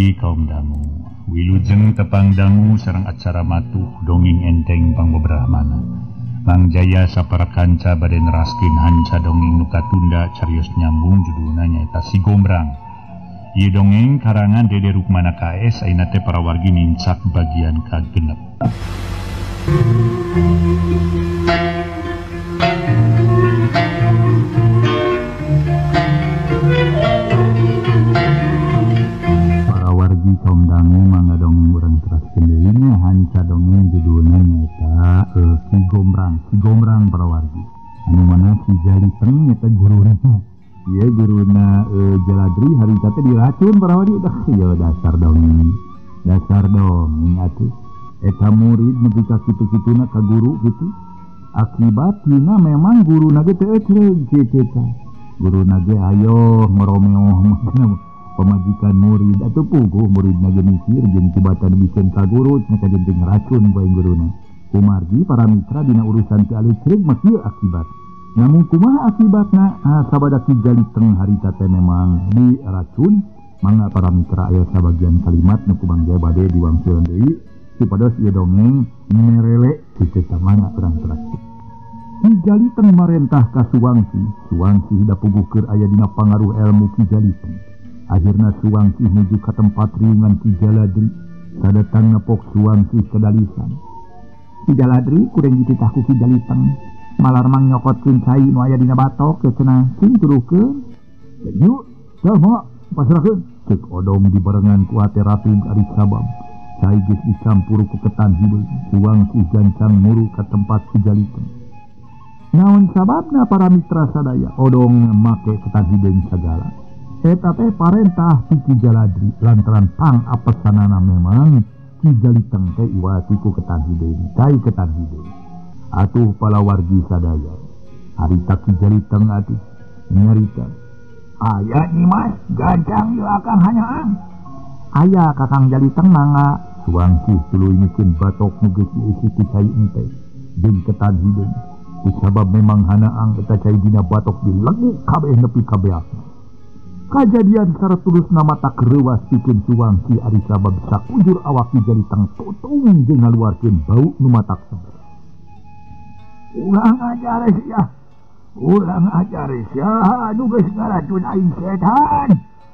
Palawargi kaum dangu, wilujeng tepang dangu sareng acara matuh dongeng enteng pangbebrahmana. Mang Jaya sapara kanca bade neraskeun hanca dongeng nu katunda carios nyambung judulna nyaeta Si Gombrang. Ieu dongeng karangan Dede Rukmana KS ayeuna teh parawargi nincak bagian kagenep. Kaum dangu mangga dongeng urang teraskeun deui nya hanca dongeng judulna nyaeta Si Gombrang. Si Gombrang parawargi anu mana si Jaliteng nyaeta guruna. Ieu guruna Jaladri harita teh diracun parawargi. Dah ieu dasar dongeng. Dasar dongeng atuh. Eta murid nepi ka kitu-kituna ka guru kitu. Akibatna memang guruna ge teu ecreug kitu tah. Guruna ge ayo ngoromeoh pemajikan murid atau puguh murid nage mikir jeung tibatan bikin ka guru nya kajenting racun bae guruna. Kumargi para mitra dina urusan teu alus ceurik mah kieu akibat. Namun kumaha akibatna? Sabada Ki Jaliteng harita teh memang diracun. Mangga para mitra aya sabagian kalimat nu ku Bang Jaya bade diwangsulan deui supados ieu dongeng merele kitu tah mangga urang teraskeun. Ki Jaliteng marentah ka Suwangsi. Suwangsi da puguh keur aya dina pangaruh ilmu Ki Jaliteng. Akhirna Suwangsi menuju ke tempat riungan Ki Jaladri. Sadatang nepok Suwangsi kedalisan. Ki Jaladri kurang dititah ku Ki Jaliteng. Malarmang nyokotkeun cai nu aya dina batok ke cenah sing turuhkeun. Yuk, sama pasrahkeun. Cek odong dibarengan ku ate ratu ari sabab. Cai geus dicampur ku ketan hideung. Suwangsi gancang muru ka tempat Ki Jaliteng. Naon sababna para mitra sadaya odong make ketan hideung sagala. Eta teh parentah ti Ki Jaladri lantaran pang apesanana memang Ki Jaliteng teh iwati ku ketan hideung, cai ketan hideung. Atuh palawargi sadaya. Harita Ki Jaliteng atuh nyarita. Aya Nyimas gancang ieu akang hanyaang. Aya Kakang Jaliteng mangga. Suwangsi tuluy mikeun batok nu geus dieusi ku cai ente jeung ketan hideung. Kusabab memang hanaang eta cai dina batok dilegu kabeh nepi ka beakna. Kajadian saratulus nama tak reuas pikeun Suwangsi ari sabab sakujur awak Ki Jaliteng tutung jeung ngaluarkeun bau nu matak seger. Urang ajar sia. Urang ajar sia anu geus ngaracun aing setan.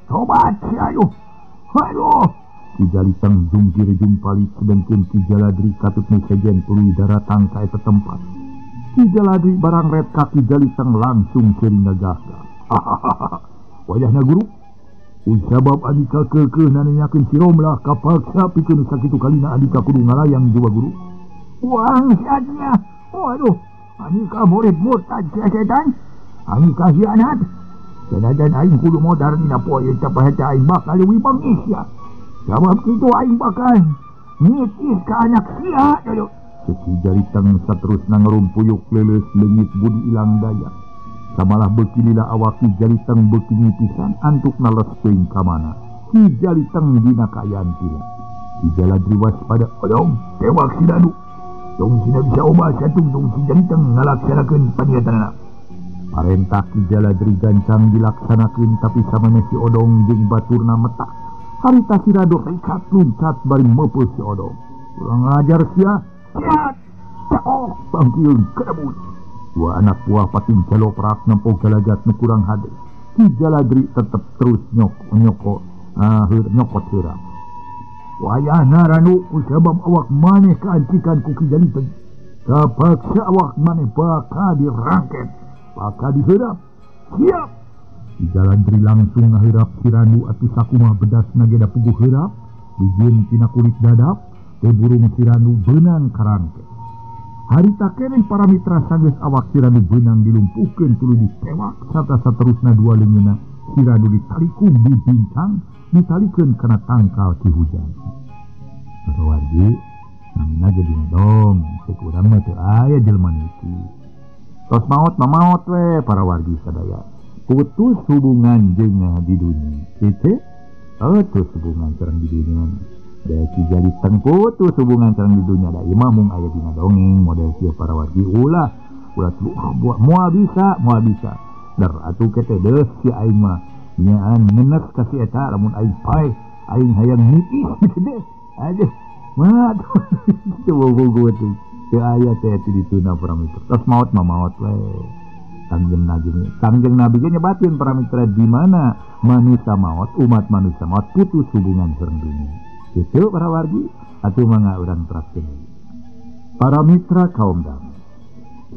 Tobat sia aduh. Aduh. Ki Jaliteng jungkir jumpali sedengkeun Ki Jaladri katut nu sejen tuluy daratang ka eta tempat. Ki Jaladri barang ret ka Ki Jaliteng langsung ceuring ngagah-gah. Wayahna guru, usabab andika keukeuh nanyakeun si Romlah kapaksa pikeun sakitu kalina andika kudu ngalayang jiwa guru. Uang siatnya. Waduh, andika murid murtad sia setan. Andika hianat. Sanajan aing kudu modar dina poe eta paheca aing bakal leuwih bengis sia. Sabab kitu aing bakal ngitis ka anak sia aduh. Cek Ki Jaliteng saterusna ngarumpuyuk leuleus leungit budi ilang daya. Samalah beuki lila awak Ki Jaliteng beuki ngipisan antukna les teuing ka mana. Ki Jaliteng dina kaayaan pila. Ki Jaladri waspada, odong tewak si Danu. Tong sina bisa obat satung tong si Jaliteng ngalaksanakeun paniatanana. Parentah Ki Jaladri gancang dilaksanakeun tapi samemeh si odong jeung baturna metak. Harita si Rado rikat luncat bari meupeus si odong. Urang ajar sia. Siat. Cakok bangkieun kedebut. Dua anak buah pating celoprak nempo galagat nu kurang hade. Ki Jaladri tetep terus nyokot heurap. Wayahna Ranu kusabab awak maneh kaancikan ku Ki Jaliteng. Kapaksa awak maneh bakal dirangket, bakal diheurap. Siap. Ki Jaladri langsung ngaheurap si Ranu atuh sakumaha bedasna ge da puguh heurap, dijieun tina kulit dadap, teh burung si Ranu beunang karangket. Harita keneh para mitra sanggeus awak si Ranu beunang dilumpuhkeun tuluy ditewak sarta saterusna dua leungeunna si Ranu ditalikum dibincang ditalikeun kana tangkal ki hujan. Parawargi namina ge dina dong cek urang mah teu aya jelema nu. Tos maot mah maot we parawargi sadaya. Putus hubungan jeung di dunya. Kitu? Putus hubungan sareng di dunya. Da Ki Jaliteng putus hubungan sareng di dunya da ieu mah mung aya dina dongeng model kieu parawargi ulah ulah moal bisa moal bisa. Der atuh ke teh deus si aing mah nyaan ngenes ka si eta lamun aing paeh Aing hayang ngiis gitu deh. Aduh, mah teu bogo teh. Teu aya teh ti dituna para mitra. Tos maot mah maot we. Kangjeng Nabi, Kangjeng Nabi ge nyebatkeun para mitra di mana manusia maot, umat manusia maot putus hubungan sareng dunia. Kitu para wargi, atuh mangga urang teraskeun. Para mitra kaum damai.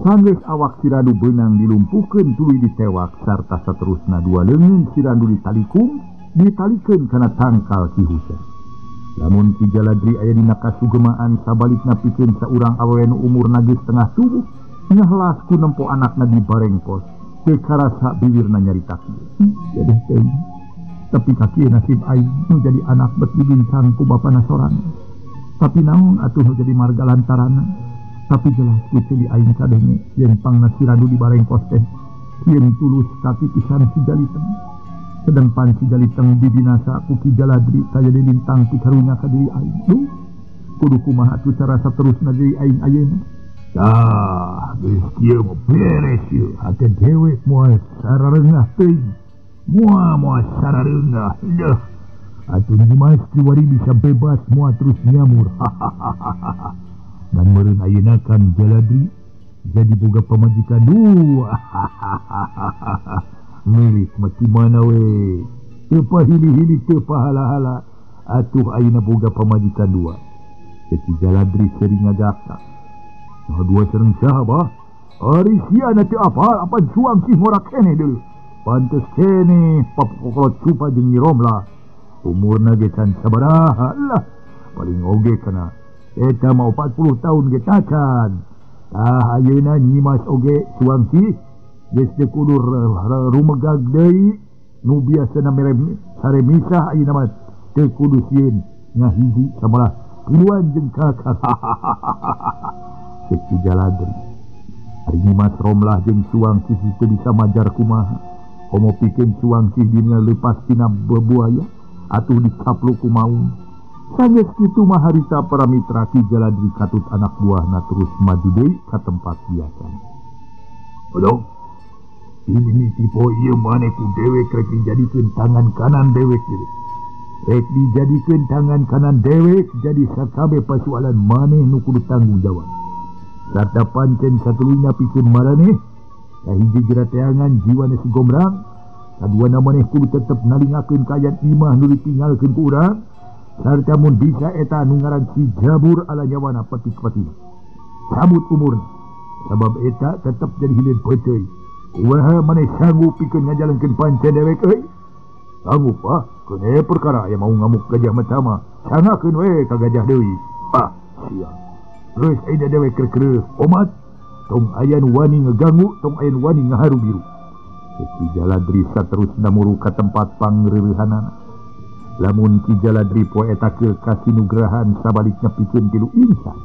Sanggeus awak si Randu beunang dilumpuhkeun tuluy ditewak sarta saterusna dua leungeun si Randu ditalikung, ditalikeun kana tangkal Ki Hujan. Lamun Ki Jaladri aya dina kasugemaan sabalikna pikeun saurang awewe nu umurna geus tengah tubuh, ngehelas ku nempo anakna di barengkos, teu karasa bibirna nyarita kieu. Jadi teh, tapi kaki nasib aing nu jadi anak bet dibincang ku bapana sorangan. Tapi naon atuh nu jadi marga lantaranna. Tapi jelas ku ceuli aing kadenge yen pangna si Randu di barengkos teh yen tulus kaki pisan si Jaliteng. Sedang pan si Jaliteng dibinasa ku Ki Jaladri kaya dilintang ti karunya ka diri aing. Duh, kudu kumaha atuh cara saterusna diri aing ayeuna. Tah, geus kieu mah beres ieu. Hate dewek moal sarareungah teuing. Moal moal sarareungah. Deuh. Atuh Nyimas kiwari bisa bebas moal terus nyamur. Hahaha. Dan meureun ayeuna kan Jaladri jadi boga pamajikan dua. Milik mah ti mana we. Teu pahili-hili teu pahala-hala. Atuh ayeuna boga pamajikan dua. Ki Jaladri sering ngagakna. Nah dua sareng saha bah? Ari sia na teu apal apan suang sih ngora keneh deui. Pantes keneh papokolot cupa jeung Nyi Romlah. Umurna ge can sabaraha lah. Paling oge kana eta mah 40 tahun ge tacan. Tah ayeuna Nyimas oge suang sih geus teu kudu rumegag deui nu biasana mere sare misah ayeuna mah teu kudu sieun ngahiji samalah piluan jeung kakak. Ki Jaladri ari Nyimas Romlah jeung suang sih teu bisa majar kumaha. Komo pikeun suang sih dina leupas tina bebuaya atuh dicapluk ku maung. Sanggeus kitu mah harita para mitra Ki Jaladri katut anak buahna terus maju deui ka tempat biasa. Aduh, ini tipe ieu maneh ku dewek rek dijadikeun tangan kanan dewek ieu. Rek dijadikeun tangan kanan dewek jadi sakabeh pasualan maneh nu kudu tanggung jawab. Sarta pancen satulunya pikeun maraneh, kahiji jerateangan jiwana si Gombrang, kaduana maneh kudu tetep nalingakeun kaayaan imah nu ditinggalkeun ku urang. Sarta mun bisa eta nu ngaran si Jabur ala nyawana petik-petik. Cabut umurna, sabab eta tetep jadi hileud peuteui. Kumaha maneh sanggup pikeun ngajalankeun pancen dewek euy? Sanggup ah, keun perkara aya mau ngamuk gajah mata mah, sangakeun we ka gajah deui. Ah, sia. Geus ayeuna dewek keur omat, tong aya nu wani ngeganggu, tong aya nu wani ngaharu biru. Ki Jaladri saterusna muru ka tempat pangreurehanana. Lamun Ki Jaladri poe eta keur kasinugrahan sabalikna pikeun tilu insan.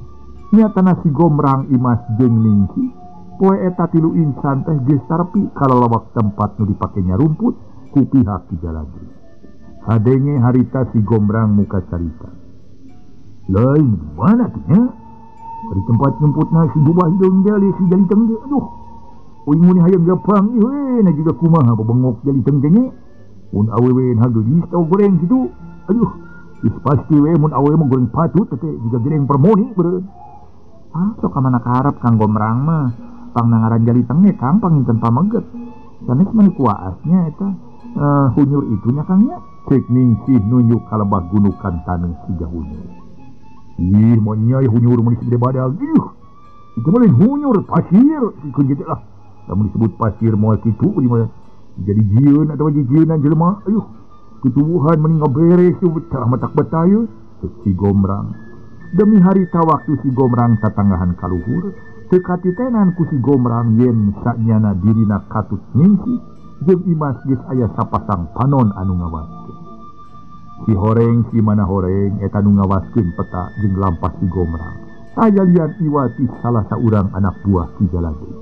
Nyatana si Gombrang Imas jeung Ningsih poe eta tilu insan teh geus tarepi kalalawak tempat nu dipake nyarumput ku pihak Ki Jaladri. Hadenge harita si Gombrang muka carita. Lain mana tuh nya? Di tempat nyemputna si jubah hidung jali si Jaliteng ge. Aduh. Uing mun hayang gapang ieu we na jiga kumaha bebengok Jaliteng ge nya. Mun awewe hageulis tau goreng kitu. Aduh, geus pasti we mun awewe mah goreng patut teh jiga goreng permoni beureun. Ah, sok ka mana karep Kang Gombrang mah. Pangna ngaran Jaliteng ge Kang panginten pameget. Sanes mah kuaasnya eta. Hunyur itunya Kang nya. Cek Ningsih nunjuk ka lebah gunukan taneuh siga hunyur. Ih, monyai hunyur mun disebut badag. Ih, itu mah lain hunyur pasir. Pikeun kitu lah. Lamun disebut pasir moal kitu ieu mah jadi jieun atawa jijieunan jelema. Ayuh, ketubuhan mending ngaberes ieu betah matak betah ieu. Cek si Gombrang. Demi harita waktu si Gombrang tatanggahan kaluhur, teu katitenan ku si Gombrang yen sanyana dirina katut Ningsih jeung Imas geus aya sapasang panon anu ngawaskeun. Si horeng si mana horeng eta nu ngawaskeun peta jeung lampah si Gombrang. Aya lian iwati salah saurang anak buah Ki Jaladri.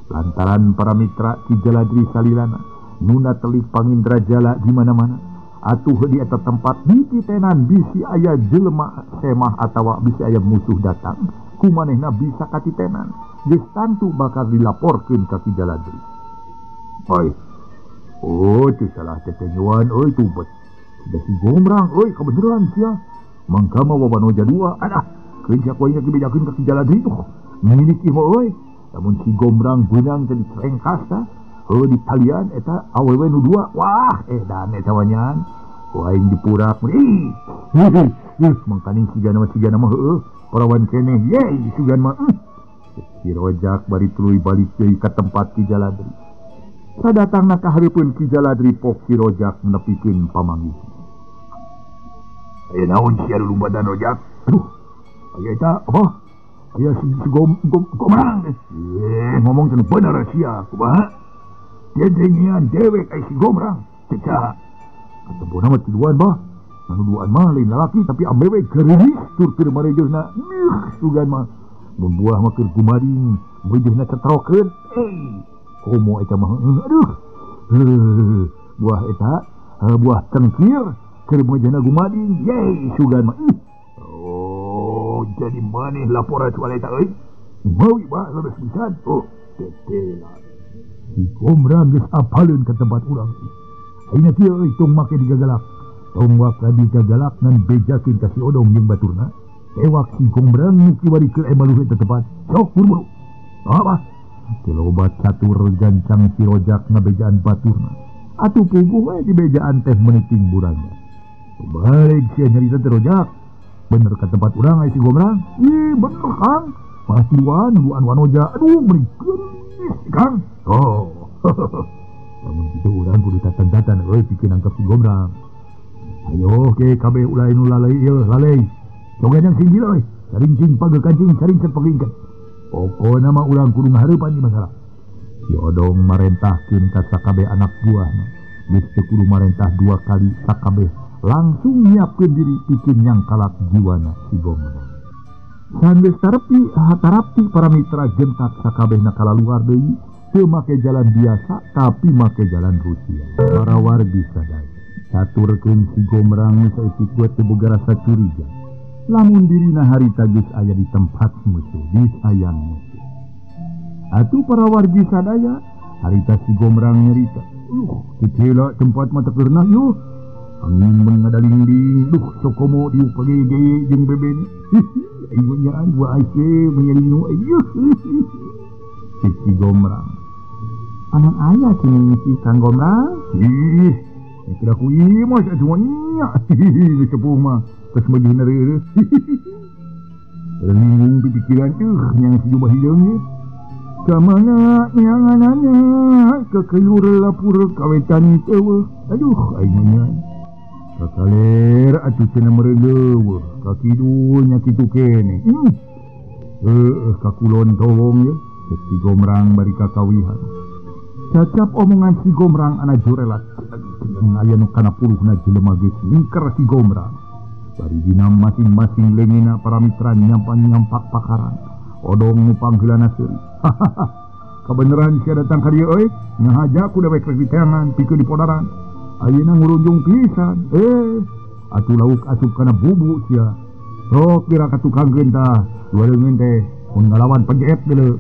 Lantaran para mitra Ki Jaladri salilana nuna telik pangindra jala di mana-mana. Atuh di eta tempat dititenan bisi aya jelema semah atawa bisi aya musuh datang, kumanehna bisa katitenan. Geus tantu bakal dilaporkeun ka Ki Jaladri. Oi. Oh, itu salah tetenyuan euy tubet. Da si Gombrang euy kabeneran sia. Mangka mah wawanoja dua. Adah, keun sia ku aing dibejakeun ka Ki Jaladri tuh. Nginik ieu mah euy. Lamun si Gombrang beunang teh dicerengkas tah. Heuh di talian eta awewe nu dua. Wah, edan eta mah nyan. Ku aing dipurak. Ih. Mangkaning sigana mah heueuh. Parawan keneh ye sugan mah. Si Rojak bari tuluy balik deui ka tempat Ki Jaladri. Sadatangna ka hareupeun Ki Jaladri pok Si Rojak nepikeun pamanggih. Aya naon sia lulumbatan Rojak? Aduh. Aya eta apa? Aya si Gombrang. Ngomong teh bener sia kumaha? Dedengean dewek ai si Gombrang. Teh saha? Katempona mah tiluan bah. Anu duaan mah lain lalaki tapi awewe geulis tur keur marejeuhna. Ih, sugan mah. Mun buah mah keur gumaring, meujeuhna cetrokeun. Komo eta mah aduh. Buah eta buah cengkir keur meujeuhna gumading. Yeay, sugan mah. Oh, jadi maneh laporan soal eta euy? Meui bah leres pisan. Oh, tetela. Si Gombrang geus apaleun ka tempat urang. Ayeuna kieu euy tong make digagalak. Tong waka digagalak ngan bejakeun ka si Odong jeung baturna. Tewak si Gombrang nu kiwari keur emaluh eta tempat. Sok buru-buru. Apa? Loba catur gancang si Rojak ngabejaan baturna. Atuh puguh we di bejaan teh meniting burangnya. Balik sia nyarita teh Rojak. Bener ka tempat urang ai si Gombrang? Ih, bener Kang. Pasti duaan wanoja. Aduh, meni geulis Kang. Oh. Lamun kitu urang kudu tatan-tatan euy pikeun nangkep si Gombrang. Ayo ke kabeh ulah nu lalai ieu lalai. Coganjang sing gila euy. Carincing pagekancing carincing pagingket. Pokona mah urang kudu ngahareupan di masalah. Si Odong marentahkeun ka sakabeh anak buahna. Geus teu kudu marentah dua kali sakabeh langsung nyiapkeun diri pikeun nyangkalak jiwana si Gombrang. Sanggeus tarepi hatarapti para mitra gentak sakabehna kalaluar deui teu make jalan biasa tapi make jalan Rusia. Para wargi sadaya caturkeun si Gombrang nu saeutik we teu boga rasa curiga. Lamun dirina harita geus aya di tempat musuh, disayang musuh. Atuh para wargi sadaya harita si Gombrang nyarita, "Tetela tempat mah teu keurnah yuh. Angin mengadalinding, duh sokomo diuk pagege jeung beben. Aing nyaan wa aise menyelinu aing." Si Gombrang. Anak ayah sini si Kang Gombrang. Ih, kira ku ieu mah atuh nya. Geus sepuh mah geus meujeuhna reureuh. Bingung pikiran yang si jubah hideung ye. Ka mana nyanganana kekelur lapur kawetan teueuh. Aduh aing nya. Kakaler atuh cenah meureun ka kidul nya kitu keneh. Heueuh ka kulon tolong ye. Si Gombrang bari kakawihan. Cacap omongan si Gombrang ana jurelat. Aya nu kana puluhna jelema geus ningker si Gombrang. Bari dina masing-masing leungina para mitra nyampak pakaran. Odong nu pangheulana seuri. Kabeneran sia datang ka dieu euy. Ngahaja ku dewek rek diteangan pikeun dipodaran. Ayeuna ngurunjung pisan. Atuh lauk asup kana bubu sia. Sok dira ka tukangkeun tah. Dua leungeun teh mun ngalawan pejet deuleu.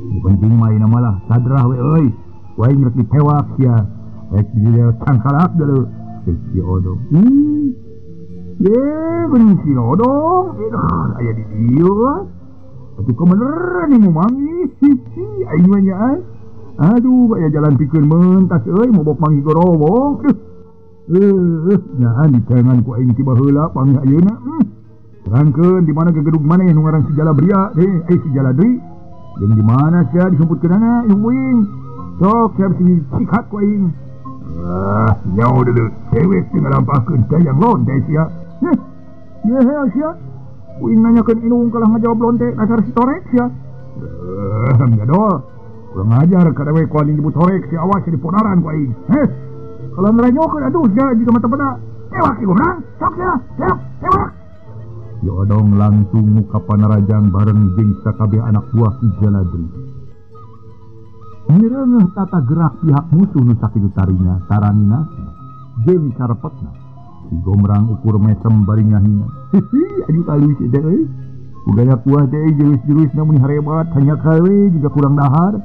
Nu penting mah ayeuna mah lah sadrah we euy. Waing rek ditewak sia. Rek dia cangkalak deuleu. Si Odong. Ye, bening si Odong. Aya di dieu. Atuh kebeneran ini manggih. Aing mah nyaan. Aduh, aya jalan pikeun mentas euy mobok manggih gorowong. Nyaan diteangan ku aing ti baheula panggih ayeuna. Terangkeun di mana gegedug maneh nu ngaran si Jalabria teh, si Jaladri. Jeung di mana sia disumputkeunana ieu uing. Sok siap si sikat ku aing. Ah, nyaho deuleu dewek teu ngalampahkeun dayang lonte sia. Heh. Ye sia. Uing nanyakeun indung kalah ngajawab lonte dasar si torek sia. Gadol. Kurang ajar ka dewek ku anjing nyebut torek sia, awas di podaran ku aing. Heh. Kalau ngeranyokeun aduh sia jiga mata peda. Tewak si Gombrang. Sok sia, tewak, tewak. Si Odong langsung muka panarajang bareng jeung sakabeh anak buah Ki Jaladri. Mireungeuh tata gerak pihak musuh nu sakitu tarinya, taranina jeung carepetna. Si Gombrang ukur mesem bari ngahina. Hihi, aduh alus eta euy. Bugana kuah teh jurus-jurus namun harebat hanya kawe juga kurang dahar.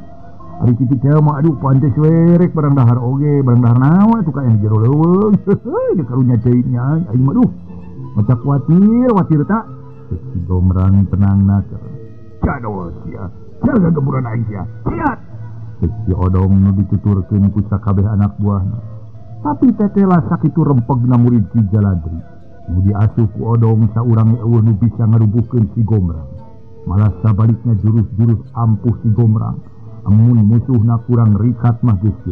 Ari kitu teh mah aduh pantes we rek barang dahar oge, barang dahar naon atuh ka aya jero leuweung. Heuh, karunya teuing nya aing mah duh. Maca kuatir, watir tak. Si Gomrang tenangna Cadol sia. Jaga gemburan aing sia. Siat. Si Odong nu dituturkeun ku sakabeh anak buahna. Tapi tetela sakitu rempegna murid Ki Jaladri. Nu diasuh ku Odong saurang eueuh nu bisa ngarubuhkeun si Gomrang. Malah sabalikna jurus-jurus ampuh si Gomrang. Amun musuhna kurang rikat mah geus.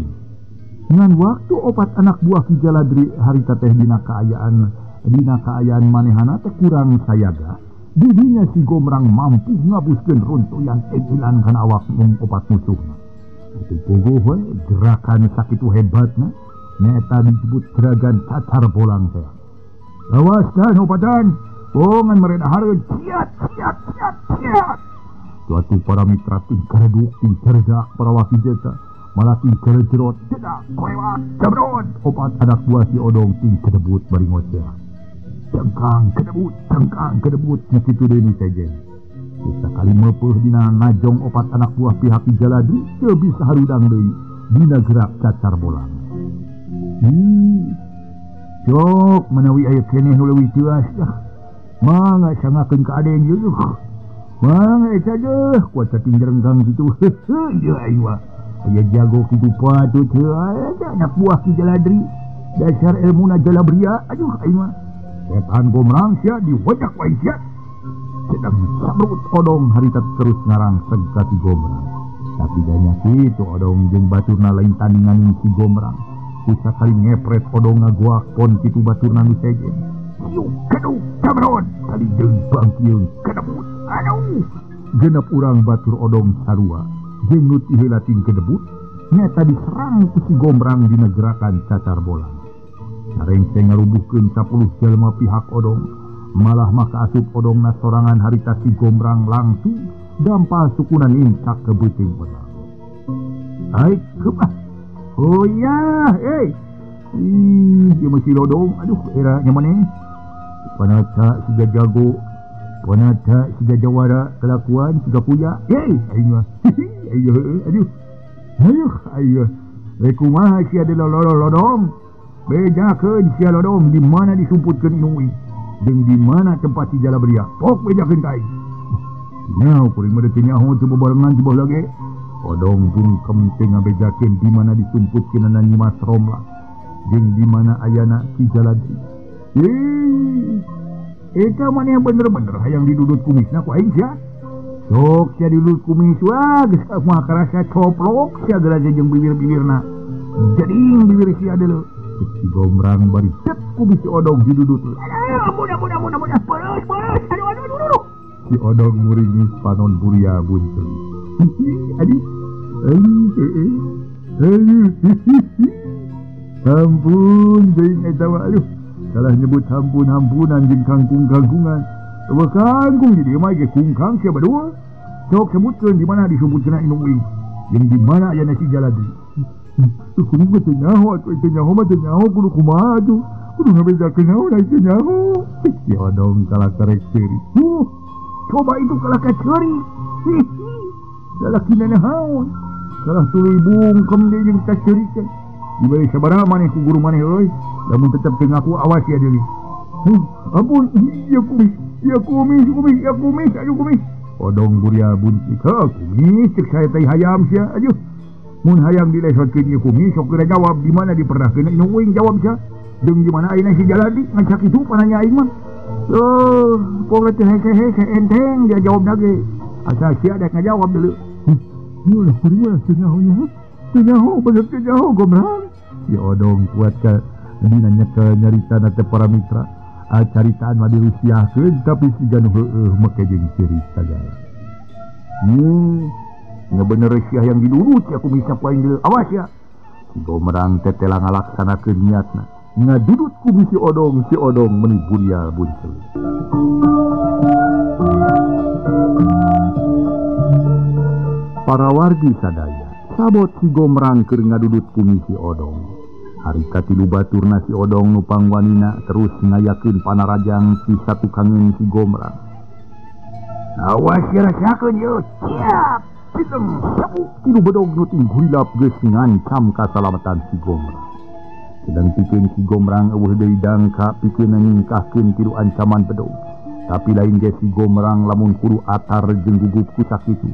Ngan waktu opat anak buah Ki Jaladri harita teh dina kaayaan manehana teh kurang sayaga. Didinya si Gomrang mampu ngabuskeun runtuyan egilan kana awak mung opat musuhna. Itu puguh we gerakan sakitu hebatna nyaeta disebut gerakan cacar bolang teh. Awas dan opatan, bongan mereda hareuh ciat ciat ciat ciat. Suatu para mitra tingkarduk tingkerdak para wakil jeta malah tingkerjerot cedak korewat jabrot opat anak buah si Odong tingkerdebut bari ngoceh. Cengkang kedebut kitu deui nu sejen. Sakali meupeut dina ngajong opat anak buah pihak Ki Jaladri teu bisa harudang deui dina gerak cacar bolang. Sok menawi aya keneh nu leuwih teuas dah. Mangga sangakeun ka aden ieu. Mangga eta deuh kuat sating jerengkang kitu. Heuh ieu aing mah. Aya jago kitu patut heuh anak buah Ki Jaladri. Dasar ilmuna jalabria aduh aing mah. Setan Gomrang sia diwajak wae sia. Sedang sabrut Odong harita terus ngarang ka si Gomrang. Tapi danya kitu Odong jeung baturna lain tandingan si Gomrang. Sakali ngepret Odong ngaguak pon kitu baturna nu sejen. Yuk kedu cabron kali jeung bangkieung kedebut. Aduh, genep urang batur Odong sarua jeung nu ti heula ting kedebut nyata diserang ku si Gomrang dina gerakan cacar bolang. Sarengse ngarubuhkeun 10 jelema pihak Odong, malah mah kaasup Odongna sorangan harita si Gomrang langsung dampal sukunan incak ke beuteung Odong. Ai keumah. Oh iya, Ih, ieu mah si Lodong, aduh era nya maneh. Panata siga jago, panata siga jawara, kelakuan siga puya. Aing mah. Ayo, aduh. Aduh, ayo. Rek kumaha sia Lodong? Bejakeun sia Lodong di mana disumputkeun indung uing. Jeung di mana tempat si Jalabria. Pok bejakeun ka aing. Nyaho kuring mah teu nyaho teu bebarengan teu baheula ge. Odong bungkem teu ngabejakeun di mana disumputkeunana Nyimas Romlah. Jeung di mana ayana Ki Jaladri. Eta maneh bener-bener hayang didudut kumisna ku aing sia. Sok sia didudut kumis wah geus mah karasa coplok sia geura jeung bibir-bibirna. Jading bibir sia deuleu. Si Gomrang bari cet kumis si Odong didudut. Aduh, ampun ampun ampun ampun. Beres beres. Aduh aduh aduh aduh. Si Odong muringis panon buria bunceul. Aduh. Aduh. Ampun deui eta mah aduh. Salah nyebut hampun-hampunan jeung kangkung-kangkungan. Eueuh kangkung di dieu mah ge kungkang sia badua. Sok sebutkeun di mana disumputkeun indung uing. Jeung di mana ayana si Jaladri. Kudu mah teu nyaho atuh teu nyaho mah teu nyaho kudu kumaha atuh. Kudu ngabejakeun naon ai teu nyaho. Si Odong kalah karek seuri. Coba itu kalah ka ceuri. Lalaki nanaon. Kalah tuluy bungkem deui jeung ka ceuri teh. Dibari sabaraha maneh ku guru maneh euy. Lamun tetep teu ngaku awas ya deui. Ampun, ieu kumis, ieu kumis, kumis, ieu kumis, aduh kumis. Odong buria buntik, heuh kumis ceuk saya teh hayam sia, aduh. Mun hayam dilesotkeun ieu kumis sok geura jawab di mana dipernahkeun indung uing jawab sia. Jeung di mana ayeuna si Jaladri ngan sakitu pananya aing mah. Oh, pokokna teh hese-hese enteng dia jawab lagi. Asa sia dek ngajawab deuleu. Ieu lah kuring mah teu nyaho nya. Teu nyaho bener teu nyaho Gomrang. Si Odong kuat ka dina nyekel nyaritana teh para mitra. Caritaan mah dirusiahkeun tapi siga nu heueuh make jeung ceurik sagala. Nya bener sia yang didurut ya kumisna ku aing deuleu. Awas ya. Si Gomrang teh teh ngalaksanakeun niatna. Ngadudut kumis si Odong meuni burial bunceul. Para wargi sadaya sabot si Gomrang keur ngadudut kumis si Odong. Hari katilu baturna si Odong nu pangwanina terus ngayakeun panarajang si satukangeun si Gomrang. Awas ya rasakeun ieu. Siap, Cileng sabuk tilu bedog nu tinggulap geus ngancam kasalamatan si Gomrang. Sedang pikeun si Gomrang eueuh deui dangka pikeun nyingkahkeun tilu ancaman bedog. Tapi lain ge si Gomrang lamun kudu atar jeung gugup ku sakitu.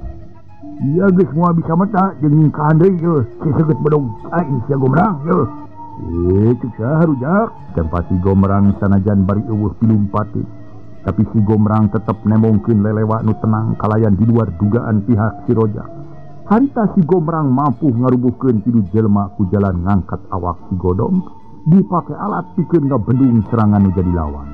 Ieu geus moal bisa meta jeung nyingkahan deui yeuh seseugeut bedog aing sia Gomrang yeuh. Cek saha rujak. Tempat si Gomrang sanajan bari eueuh pilumpati. Tapi si Gomrang tetep nemongkeun lelewa nu tenang kalayan di luar dugaan pihak si Rojak. Harita si Gomrang mampu ngarubuhkeun tilu jelema ku jalan ngangkat awak si Godong dipake alat pikeun ngabendung serangan nu jadi lawan.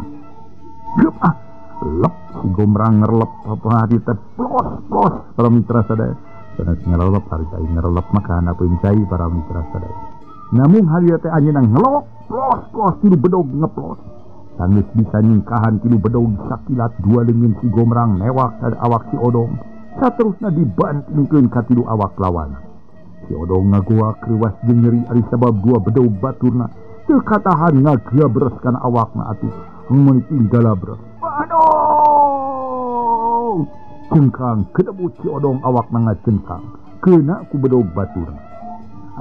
Geup ah, lep si Gomrang ngerlep apa hati teh plos plos para mitra sadaya. Sanes ngerlep harita ngerlep maka hanapeun cai para mitra sadaya. Namun harita teh anjeunna ngelok plos plos tilu bedog ngeplos. Sanggeus bisa nyingkahan tilu bedog sakilat dua leungeun si Gomrang newak ka awak si Odong. Saterusna dibantingkeun ka tilu awak lawan. Si Odong ngagoak reuwas jeung nyeri ari sabab dua bedog baturna teu katahan ngagabres kana awakna atuh mun tinggalabres. Aduh! Cengkang kedebut si Odong awakna ngacengkang keuna ku bedog baturna.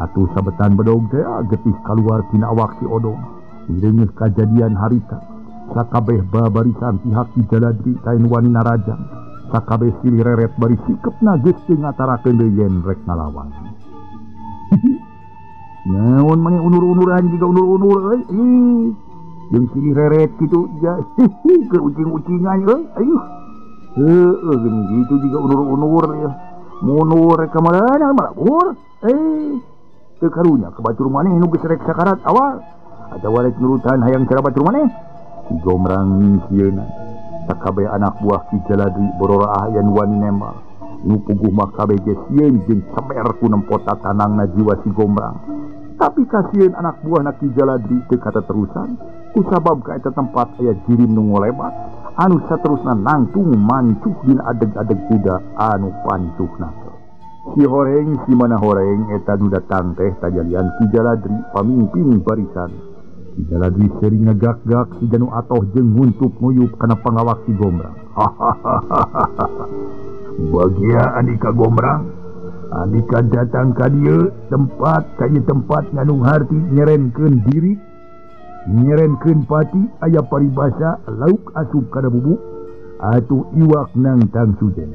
Atuh sabetan bedog teh getih kaluar tina awak si Odong. Mireungeuh kajadian harita sakabeh babarisan pihak Ki Jaladri kain wani narajang sakabeh silih reret bari sikepna geus teu ngatarakeun deui yen rek ngalawan. Naon maneh unur-unuran jiga unur-unur euy. Ih, jeung silih reret kitu ja keur ucing-ucingan euy. Ayuh. Heueuh geuning kitu jiga unur-unur ieu. Mundur rek ka mana malabur. Eh, teu karunya ka batur maneh nu geus rek sakarat awal. Atawa rek nurutan hayang cara batur maneh. Si Gomrang nyingkieuna. Sakabeh anak buah Ki Jaladri bororaah yen wani nembal. Nu puguh mah kabeh ge sieun jeung cemer ku nempo tatanangna jiwa si Gomrang. Tapi kasieun anak buahna Ki Jaladri teu kataterusan kusabab ka eta tempat aya jirim nu ngolebat anu saterusna nangtung mancuh dina adeg-adeg kuda anu pancuhna. Si horeng si mana horeng eta nu datang teh tajalian Ki Jaladri pamimpin barisan. Ki Jaladri sering ngagak-gak si janu atoh jeung nguntup nguyup kana pangawak si Gomrang. Bagia andika Gomrang, andika datang ka dieu tempat ka ieu tempat ngandung harti nyerenkeun diri, nyerenkeun pati aya paribasa lauk asup kana bubuk atuh iwak nangtang sujen.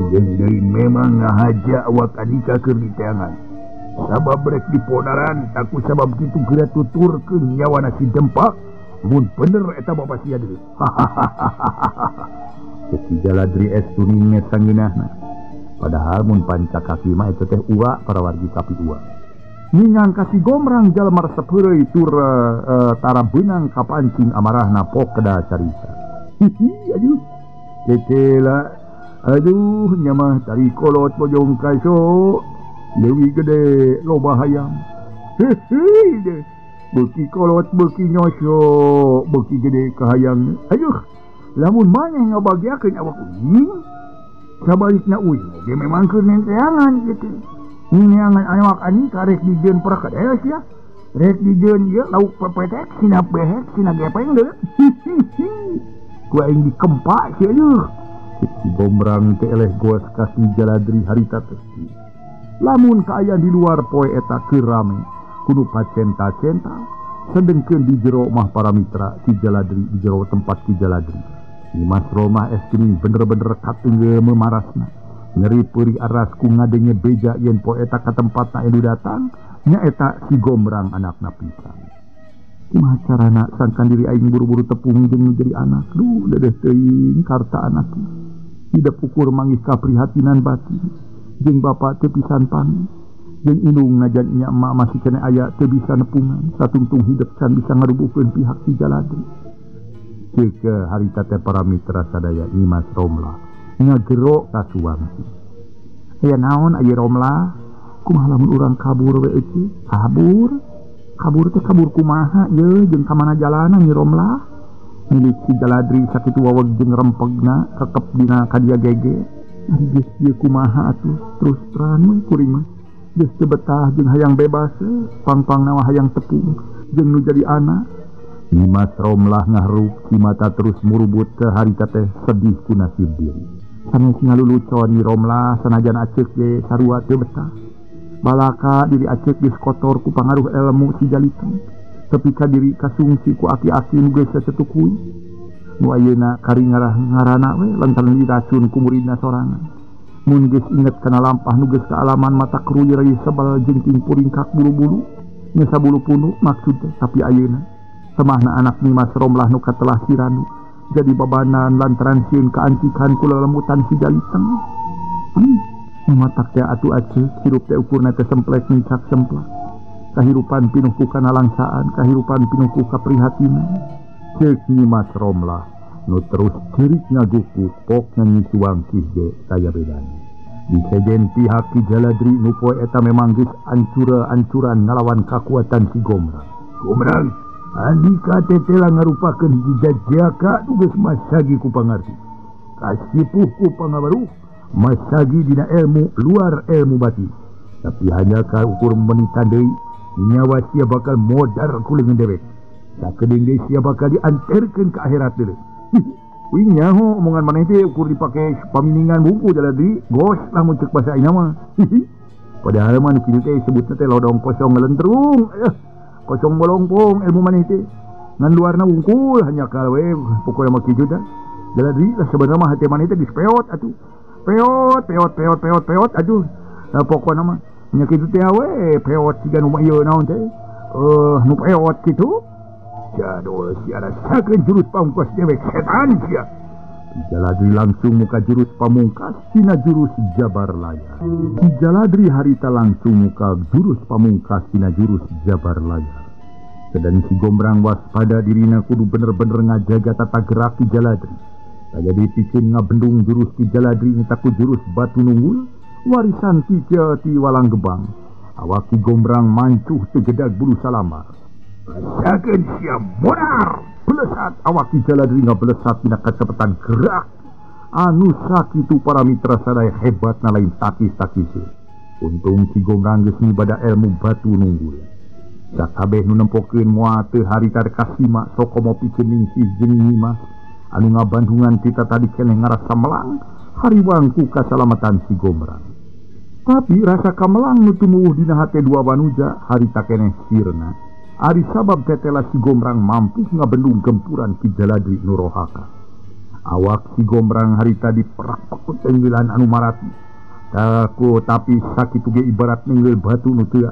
Jeung deui memang ngahaja awak andika keur diteangan. Sabab rek dipodaran aku sabab kitu geura tuturkeun nyawana si Dempak mun bener eta bapa sia deui. Ki Jaladri estu ninget sangeunahna. Padahal mun panca kaki mah eta teh ua para wargi kapi ua. Ningang ka si Gomrang jalma resep heureuy tur tara beunang kapancing amarahna pokda carita. Hihi aduh. Cecela aduh nya mah tari kolot bojong kaso. Leuwih gede loba hayang. Heuheuy deh. Beuki kolot beuki nyosok beuki gede kahayang. Aduh, lamun maneh ngabagiakeun awak uing, sabalikna uing ge memang keur nenteangan kitu. Neangan awak ani karek dijieun perkedes ya. Rek dijieun ieu lauk pepetek sina behek sina gepeng deui. Ku aing dikempak sia aduh. Si Gomrang teh eleh goes ka si Jaladri harita teh. Lamun kaayaan di luar poe eta keur rame kudu pacenta-centa sedengkeun di jero mah para mitra Ki Jaladri di jero tempat Ki Jaladri. Nyimas Romah es geuning bener-bener katunggeu memarasna. Nyeri peurih aras ku ngadenge beja yen poe eta ka tempatna anu datang nyaeta si Gomrang anakna pisan. Kumaha carana sangkan diri aing buru-buru tepung jeung nu jadi anak. Duh dedeh teuing karta anak. Tidak ukur manggih kaprihatinan batin. Jeung bapa teu pisan pami jeung indung najan nya emak masih kene aya teu bisa nepungan satungtung hidup can bisa ngarubuhkeun pihak si Jaladri. Ceuk harita teh para mitra sadaya Nyimas Romlah ngagero ka Suwangsi. Aya naon aya Romlah kumaha lamun urang kabur we euy kabur kabur teh kabur kumaha ye jeung ka mana jalana Nyi Romlah milik si Jaladri sakitu waweg jeung rempegna kekep dina kadia gege. Ari geus ieu kumaha atuh terus terang we kuring mah geus teu betah jeung hayang bebas pangpangna mah hayang tepung jeung nu jadi anak. Nyimas Romlah ngahruk si mata terus murubut ke harita teh sedih ku nasib diri. Sanes ngalulucon Nyi Romlah sanajan Acek ge sarua teu betah. Balaka diri Acek geus kotor ku pangaruh ilmu si Jaliteng. Tepi ka diri kasungsi ku aki-aki nu geus sasetukui. Nu ayeuna kari ngarana we lantaran diracun ku muridna sorangan. Mun geus inget kana lampah nu geus kaalaman mata keruy rai sebel jeung puringkak bulu-bulu. Ngesa bulu punu maksud teh tapi ayeuna semahna anak Nyimas Romlah nu katelah si Randu jadi babanan lantaran sieun kaantikan ku lelemutan si Jaliteng. Matak teh atuh Acek hirup teh ukurna teh semplek nincak semplak. Kahirupan pinuh ku kanalangsaan, kahirupan pinuh ku kaprihatinan. Ceuk Nyimas Romlah nu terus ceurik ngagukuk pok nyanyi Suwangkih ge saya bedana. Di sejen pihak Ki Jaladri nu poe eta memang geus ancura-ancuran ngalawan kakuatan si Gombrang. Gombrang, andika tetela ngarupakeun hiji jajaka nu geus masagi ku pangarti. Kasipuh ku pangabaruh, masagi dina ilmu luar ilmu batin. Tapi hanya ka ukur menitan deui, nyawa sia bakal modar ku leungeun dewek. Sakedeung deui sia bakal dianterkeun ka akhirat deui. Wing nyaho omongan maneh teh ukur dipake paminingan buku Jaladri, gos lamun ceuk basa aing mah. Padahal mah nu kitu teh sebutna teh lodong kosong ngelentrung, kosong bolongpong ilmu maneh teh. Ngan luarna wungkul hanya we pokona mah kitu tah. Jaladri lah sebenarnya mah hate maneh teh geus peot atuh. Peot peot peot peot peot aduh. Nah pokona mah nya kitu teh we peot siga nu mah ieu naon teh. Nu peot kitu. Jadul sia rasakeun jurus pamungkas dewek setan sia. Ki Jaladri langsung muka jurus pamungkas tina jurus Jabar Layar. Ki Jaladri harita langsung muka jurus pamungkas tina jurus Jabar Layar. Sedang si Gombrang waspada dirina kudu bener-bener ngajaga tata gerak Ki Jaladri. Saya dipikeun ngabendung jurus Ki Jaladri nyata ku jurus Batu Nunggul warisan Ki Jati Walang Gebang. Awak Ki Gombrang mancuh teu gedag bulu salamar. Rasakeun sia modar. Belesat awak Ki Jaladri ngabelesat dina kacepetan gerak anu sakitu para mitra sadaya hebatna lain takis-takis. Untung Ki Gombrang geus ngibada ilmu Batu Nunggul. Sakabeh nu nempokeun moal teu harita kasima sokomo pikeun ningsih jeung Nyimas anu ngabandungan kita tadi keneh ngarasa melang hariwang ku kasalamatan si Gombrang. Tapi rasa kamelang nu tumuwuh dina hate dua wanuja harita keneh sirna. Ari sabab tetela si Gombrang mampu ngabendung gempuran Ki Jaladri nu rohaka. Awak si Gombrang harita diperak pekut tenggelan anu marati. Taku tapi sakitu ge ibarat nenggel batu nu teu.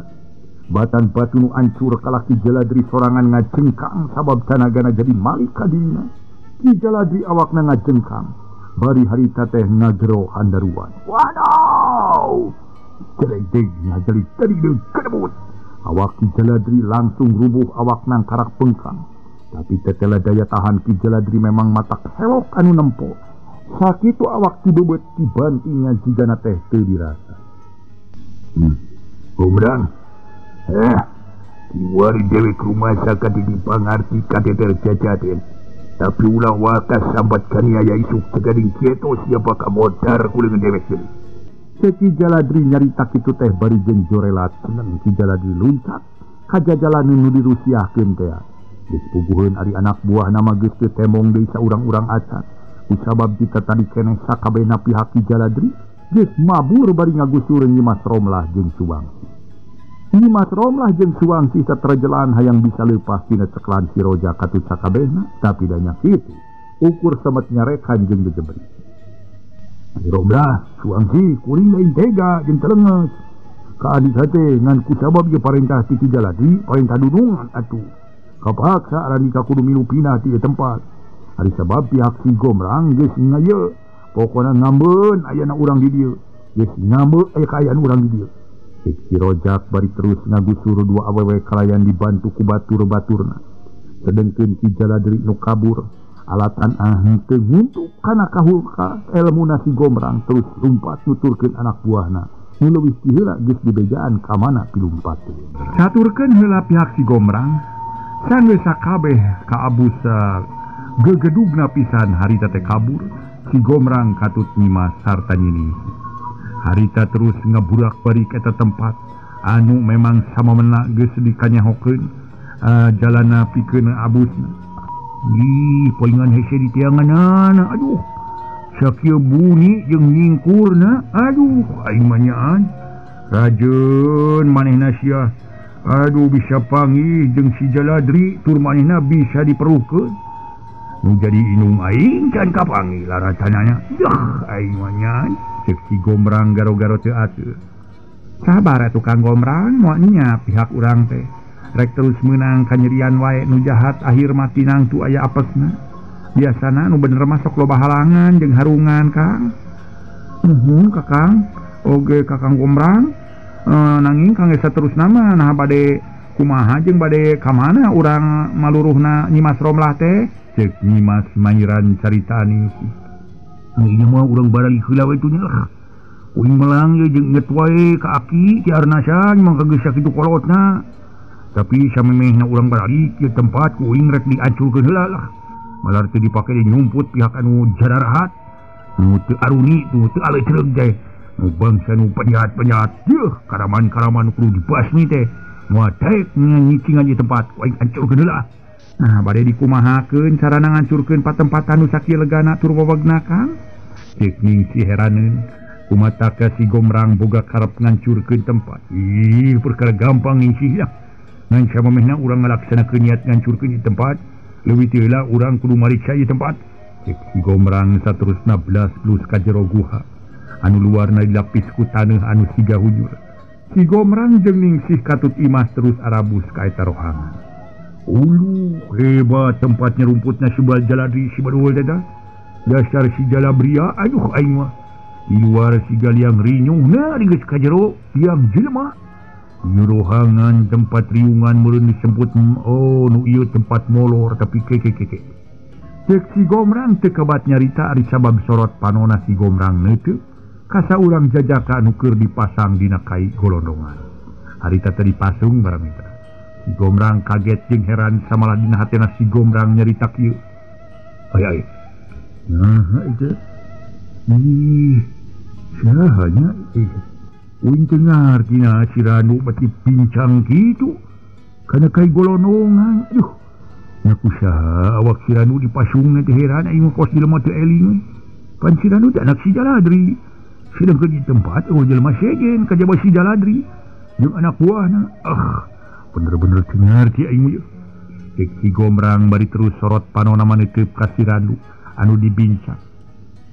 Batan batu nu ancur kalah Ki Jaladri sorangan ngajengkang sabab tanagana jadi malik ka dirina. Ki Jaladri awakna ngajengkang bari harita teh ngagero handaruan. Waduh! Jeledeg ngajeli tadi deui kedebut. Awak Ki Jaladri langsung rubuh awak nang karak bengkang. Tapi tetela daya tahan Ki Jaladri memang matak hewok anu nempo. Sakitu awak dibebet dibantingnya jigana teh teu dirasa. Gombrang. Kiwari dewek rumasa ka di pangarti kateter jajaden. Tapi ulah wakas sambat kaniaya isuk segading kieto siapa ka modar ku leungeun dewek deui. Ki Jaladri nyarita kitu teh bari jeung jorelat seneng Ki Jaladri luncat kajajalan nu dirusiahkeun teh. Geus puguheun ari anak buah nama geus teu temong deui saurang-urang acan. Kusabab kita tadi keneh sakabehna pihak Ki Jaladri geus mabur bari ngagusur Nyimas Romlah jeung Suwangsi. Nyimas Romlah jeung Suwangsi saterjelan hayang bisa leupas tina ceklan si Roja katut sakabehna tapi da nya kitu. Ukur semet nyarekan jeung gejebri. Romlah, Suwangsi kuring lain tega jeung telenges. Ka adik hate ngan kusabab ieu parentah ti Ki Jaladri, parentah dunungan atuh. Kapaksa arandika kudu milu pindah ti ieu tempat. Ari sabab pihak si Gombrang geus ngaye, pokona ngambeun ayana urang di dieu. Geus ngambeu aya kaayaan urang di dieu. Cek si Rojak bari terus ngagusur dua awewe kalayan dibantu ku batur-baturna. Sedengkeun Ki Jaladri nu kabur alatan henteu nguntuk kana kahulka elmuna si Gombrang terus lumpat nuturkeun anak buahna. Nu leuwih ti heula geus dibejaan ka mana pilumpat. Caturkeun heula pihak si Gombrang sanggeus sakabeh kaabus gegedugna pisan harita teh kabur si Gombrang katut Nyimas sarta Nyi. Harita terus ngeburak bari ka eta tempat anu memang sama mena geus dikanyahokeun jalana pikeun abusna. Ih, poingan hese di tiangan. Aduh. Sakieu bunyi jeung nyingkurna aduh aing mah nyaan. Rajeun manehna sia. Aduh bisa panggih jeung si Jaladri tur manehna bisa diperuhkeun. Nu jadi inung aing can kapanggih laratanana. Dah aing mah nyaan. Cek si Gombrang garo-garo teu atuh. Sabar atuh Kang Gombrang moal nya pihak urang teh. Rek terus meunang kanyerian wae nu jahat akhir mati nangtu aya apesna. Biasana nu bener mah sok loba halangan jeung harungan Kang. Nuhun Kakang, oge Kakang Gombrang. Nanging Kang geus saterusna mah nah bade kumaha jeung bade ka mana urang maluruhna Nyimas Romlah teh? Ceuk Nyimas manyiran carita Ningsih. Ieu mah urang barali heula we tuh nya lah. Uing melang ye jeung inget wae ka aki Ki Arnasa mangka geus sakitu kolotna. Tapi samemehna urang baralik ieu tempat ku uing rek diancurkeun heula lah. Malar teu dipake nyumput pihak anu jararahat. Nu teu aruni nu teu aleutreug teh. Nu bangsa nu penjahat-penjahat. Yeuh, karaman-karaman kudu dibasmi teh. Moal daek nyicingan ieu tempat ku aing ancurkeun heula. Nah, bade dikumahakeun carana ngancurkeun patempatan nu sakieu legana tur wewegna Kang? Ceuk Ningsih heraneun. Kumataka si Gombrang boga karep ngancurkeun tempat. Ih, perkara gampang Ningsih lah. Ngan samemehna urang ngalaksanakeun niat ngancurkeun ieu tempat, leuwih ti heula urang kudu mariksa ieu tempat. Cek si Gombrang saterusna blas plus ka jero guha anu luarna dilapis ku taneuh anu siga hujur. Si Gombrang jeung Ningsih katut Imas terus arabus ka eta rohangan. Ulu hebat tempatnya rumputna si Jaladri si Badul teh. Dasar si Jalabria aduh aing mah. Di luar siga liang rinyuhna geus ka jero liang jelema. Rohangan tempat riungan meureun disebut oh nu ieu tempat molor tapi keke. Cek si Gombrang teu kabat nyarita ari sabab sorot panona si Gombrang neuteuk ka saurang jajaka anu keur dipasang dina kai golondongan. Harita teh dipasung barang mitra. Si Gombrang kaget jeung heran samalah dina hatena si Gombrang nyarita kieu. Aya aya. Nah itu. Ih, saha nya ih. Uing teu ngarti na si Ranu bati pincang kitu kana kai golonongan. Aduh, nya kusaha awak si Ranu dipasungna teh heran aing mah kos jelema teu eling. Pan si Ranu teh anak si Jaladri. Sedangkeun di tempat eueuh jelema sejen kajaba si Jaladri jeung anak buahna. Ah, bener-bener teu ngarti aing mah. Cek si Gombrang bari terus sorot panona maneuteub ka si Ranu anu dibincang.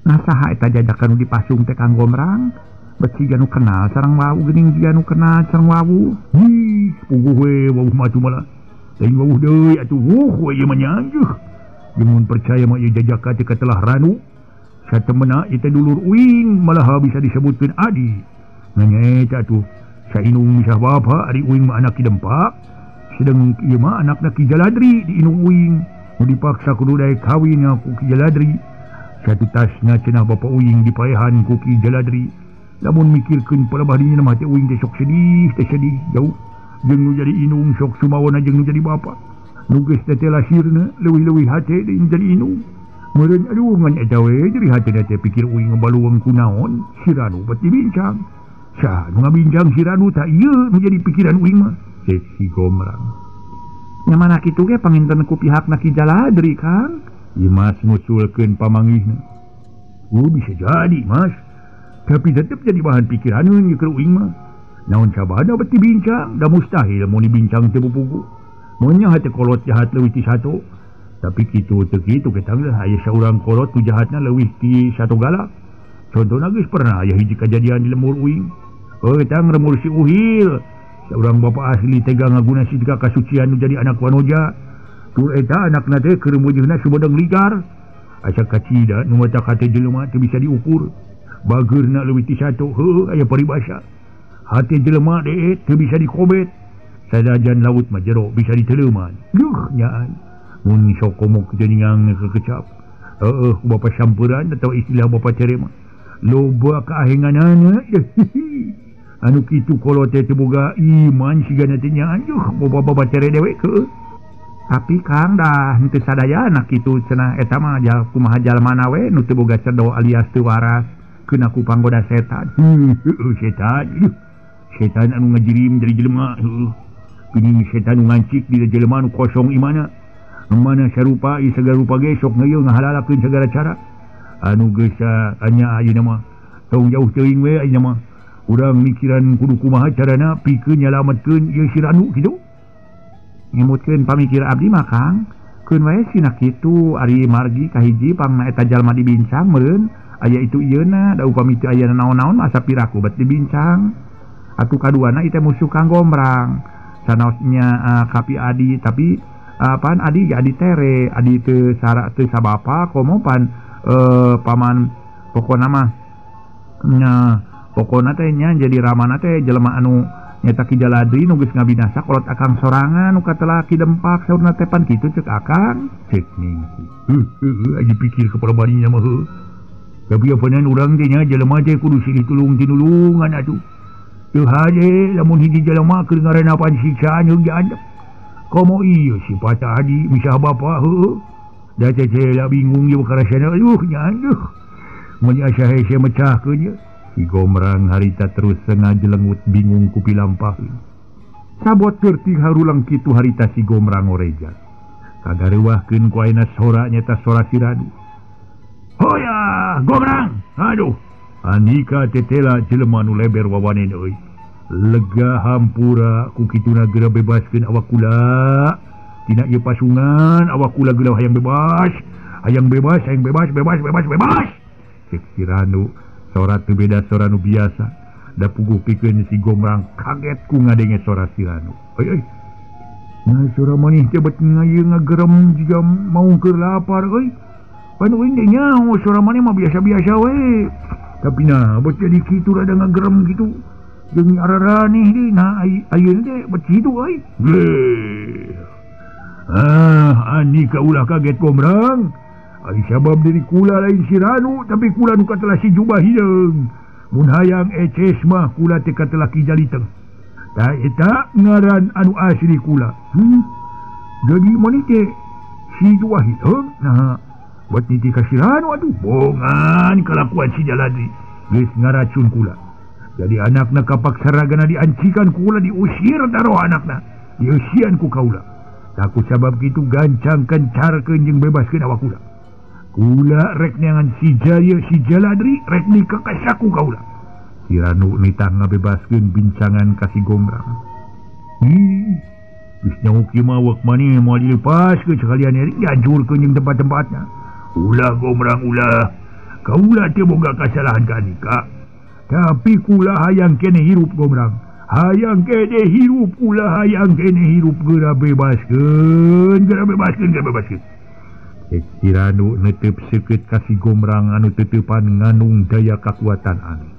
Nah saha eta jajakan nu dipasung teh Kang Gombrang? Bet siga nu kenal sareng wawu geuning siga nu kenal sareng wawu. Hih, puguh we wawuh mah atuh malah. Lain wawuh deui atuh wuh we ieu mah nyanjeuh. Jeung mun percaya mah ieu jajaka teh katelah Ranu. Satemena ieu teh dulur uing malah bisa disebutkeun adi. Ngan eta atuh sainung misah bapa ari uing mah anak Ki Dempak. Sedang ieu mah anakna Ki Jaladri di inung uing. Nu dipaksa kudu daek kawin ku Ki Jaladri. Satu tasna cenah bapa uing dipaehan ku Ki Jaladri. Lamun mikirkeun palebah dinya mah teh uing teh sok sedih, teh sedih jauh. Jeung nu jadi inung sok sumawana jeung nu jadi bapa. Nu geus teh lahirna leuwih-leuwih hate deui jadi inung. Meureun aduh ngan eta we jadi hatena teh pikir uing ngabaluang kunaon si Ranu beuti bincang. Saha nu ngabincang si Ranu tah ieu nu jadi pikiran uing mah. Cek si Gombrang. Nya mana kitu ge panginten ku pihakna Ki Jaladri Kang? Imas ngusulkeun pamangihna. Oh bisa jadi Mas. Tapi tetep jadi bahan pikiraneun ieu keur uing mah. Naon sabada beuti bincang, da mustahil mun dibincang teu puguh. Mun nya hate kolot jahat leuwih ti satu. Tapi kitu teu kitu ketang lah aya saurang kolot nu jahatna leuwih ti satu galak. Contohna geus pernah aya hiji kajadian di lembur uing. Heuh tang remur si Uhil. Saurang bapa asli tega ngaguna siga kasucian nu jadi anak wanoja. Tur eta anakna teh keur mujeuhna sumedeng ligar. Asa kacida nu mata hate jelema teu bisa diukur. Bageurna leuwih ti satu, heuh aya paribasa. Hate jelema deet teu bisa dikobet. Sadajan laut mah jero bisa diteleuman. Duh nyaan. Mun sok komok teu ningang kekecap. Heueuh ku bapa samperan atau istilah bapa cere mah. Loba kaahenganana. Anu kitu kolot teh teu boga iman sigana teh nyaan. Duh bapa-bapa cere dewek heueuh. Tapi Kang dah henteu sadayana kitu cenah eta mah kumaha jalmana we nu teu boga cedo alias teu waras. Kena ku panggoda setan. Setan. Setan anu ngajirim jadi jelema. Geuning setan nu ngancik di jelema nu kosong imana. Mana sarupa ieu sagala rupa ge sok ngeuyeung ngahalalakeun sagala cara. Anu geus anya ayeuna mah tong jauh teuing we ayeuna mah. Urang mikiran kudu kumaha carana pikeun nyalametkeun ieu si Ranu kitu. Ngemutkeun pamikir abdi mah Kang, keun wae sina kitu ari margi kahiji pangna eta jalma dibincang meureun aya itu ieuna da upami teu aya naon-naon asa piraku bet dibincang. Atuh kaduana ieu teh musuh Kang Gombrang. Sanaosnya kapi adi tapi apaan adi ge adi tere, adi teu sara teu sabapa komo pan paman pokona mah nya pokona teh nya jadi ramana teh jelema anu nyata Ki Jaladri nu geus ngabinasa kolot akang sorangan nu katelah Ki Dempak saurna teh pan kitu ceuk akang cek Ningsih. Heuh aja pikir ke perbandingan mah heuh. Tapi apanan urang teh nya jelema teh kudu silih tulung tinulungan atuh. Teu haje lamun hiji jelema keur ngaranna pan siksaan jeung diandep. Komo ieu sifat adi misah bapa heuh. Da teh lah bingung ieu karasana aduh nya aduh. Mun asa hese mecahkeun ieu. Si Gombrang harita terus sengaja lengut bingung ku pilampah. Sabot keur harulang kitu harita si Gombrang ngoreja. Kagareuwahkeun ku ayeuna sora nyata sora si Ranu. Hoya Gombrang, aduh. Andika tetela jelema nu leber wawanen euy. Lega hampura ku kituna geura bebaskeun awak kula. Tina ieu pasungan awak kula geura hayang bebas, hayang bebas, hayang bebas, bebas, bebas, bebas. Cek si Ranu sora teu beda sora nu biasa. Da puguh pikeun si Gombrang kaget ku ngadenge sora si Ranu. Euy euy. Nah sora maneh teh bet ngayeung ngagerem jiga mau keur lapar euy. Pan euy teh nyaho sora maneh mah biasa-biasa we. Tapi nah bet jadi kitu rada ngagerem kitu. Jeung araranih deui nah ayeuna teh bet kitu euy. Ah ani ka ulah kaget Gombrang. Ari sabab diri kula lain si Ranu tapi kula nu katelah si jubah hideung. Mun hayang eces mah kula teh katelah Ki Jaliteng. Tah eta ngaran anu asli kula. Jadi maneh teh si jubah hideung nah buat nitih ka si Ranu atuh bongan kalakuan si Jaladri geus ngaracun kula. Jadi anakna kapaksa ragana diancikan kula diusir taruh anakna. Diusian ku kaula. Takut sabab kitu gancang kencarkeun jeung bebaskeun awak kula. Kula rek neangan si Jaya si Jaladri rek nikah ka saku kaula. Si Ranu nitah ngabebaskeun bincangan ka si Gombrang. Geus nyaho kieu mah awak maneh moal dilepaskeun sakalian eri dihancurkeun jeung tempat-tempatna. Ulah Gombrang ulah. Kaula teu boga kasalahan ka Andika. Tapi kula hayang keneh hirup Gombrang. Hayang keneh hirup ulah hayang keneh hirup geura bebaskeun, geura bebaskeun, geura bebaskeun. Cek si Ranu netep seukeut ka si Gombrang anu teuteupan nganung daya kakuatan aneh.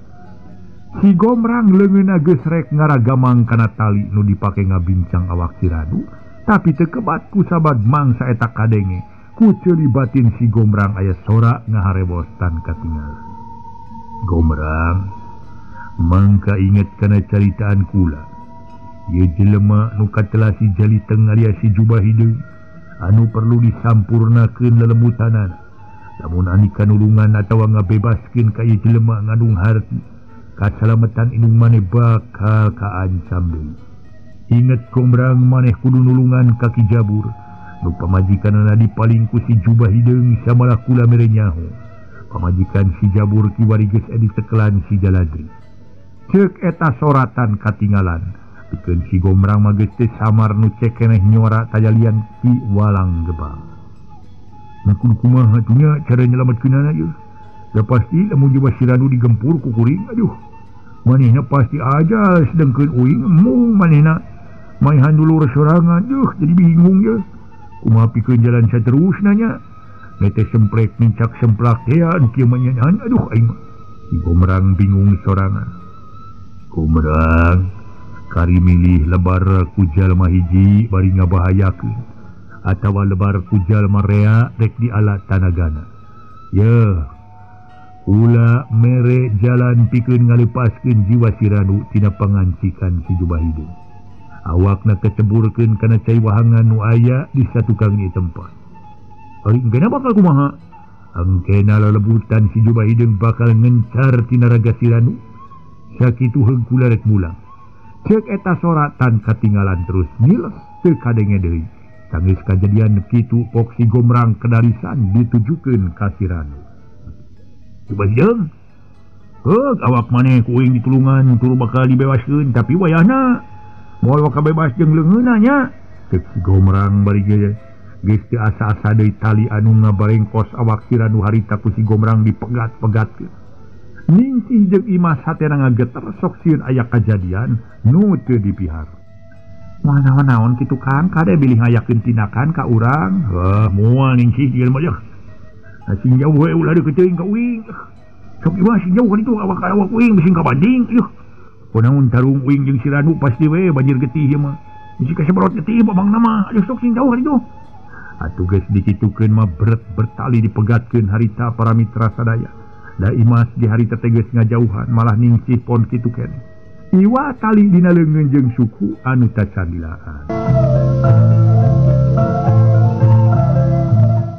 Si Gombrang leungeunna geus rek ngaragamang kana tali nu dipake ngabincang awak si Ranu, tapi teu kebat ku sabab mangsa eta kadenge. Ku ceuli batin si Gombrang aya sora ngaharebos tan katingal. Gombrang mangka inget kana caritaan kula. Ieu jelema nu katelah si Jaliteng alias si jubah hideung anu perlu disampurnakeun lelemutanana. Lamun andika nulungan atawa ngabebaskeun ka ieu jelema ngandung harti, kasalametan indung maneh bakal kaancam deui. Inget Gombrang maneh kudu nulungan ka Ki Jabur nu pamajikanana dipaling ku si jubah hideung samalah kula mere nyaho. Pamajikan si Jabur kiwari geus ditekelan si Jaladri. Ceuk eta soratan katingalan. Pikeun si Gombrang mah geus teu samar nu cek keneh nyora tajalian ti walang gebang. Nah kudu kumaha atuh nya cara nyelametkeunana ieu? Da pasti lamun jiwa si Ranu digempur ku kuring aduh. Manehna pasti aja sedengkeun uing embung manehna maehan dulur sorangan duh jadi bingung ye. Kumaha pikeun jalan saterusna nya? Nete semprek nincak semplak teh anu kieu mah nyanyian aduh aing mah. Si Gombrang bingung sorangan. Gombrang kari milih lebar ku jalma hiji bari ngabahayakeun atawa lebar ku jalma rea rek diala tanagana. Yeuh, Ula mere jalan pikeun ngalepaskeun jiwa si Ranu tina pangancikan si jubah hideung. Awakna keceburkeun kana cai wahangan nu aya di satukang ieu tempat. Ari engkena bakal kumaha? Engkena lelebutan si jubah hideung bakal ngencar tina raga si Ranu. Sakitu heug kula rek mulang. Ceuk eta soratan katinggalan terus ngiles teu kadenge deui. Sanggeus kajadian kitu pok si Gomrang kedarisan ditujukeun ka si Ranu. Jubah hideung. Heug awak maneh ku uing ditulungan turu bakal dibebaskeun tapi wayahna moal bakal bebas jeung leungeunna nya. Cek si Gomrang bari ge geus teu asa-asa deui tali anu ngabarengkos awak si Ranu harita ku si Gomrang dipegat-pegatkeun. Ningsih jeung Imas hatena ngageter sok sieun aya kajadian nu teu dipihar. Moal naon-naon kitu Kang, kade bilih ngayakeun tindakan ka urang. Heuh, moal Ningsih ieu mah yeuh. Sing jauh we ulah deukeut teuing ka uing. Sok ieu sing jauh ka ditu awak-awak uing bisi kabanding yeuh. Kunaon tarung uing jeung si Ranu pasti we banjir getih ieu mah. Bisi kasebrot getih babangna mah. Aduh sok sing jauh ka ditu. Atuh geus dikitukeun mah beret bertali dipegatkeun harita para mitra sadaya. Da Imas di harita teh geus ngajauhan malah Ningsih pon kitu keneh. Iwa tali dina leungeun jeung suku anu tacandilaan.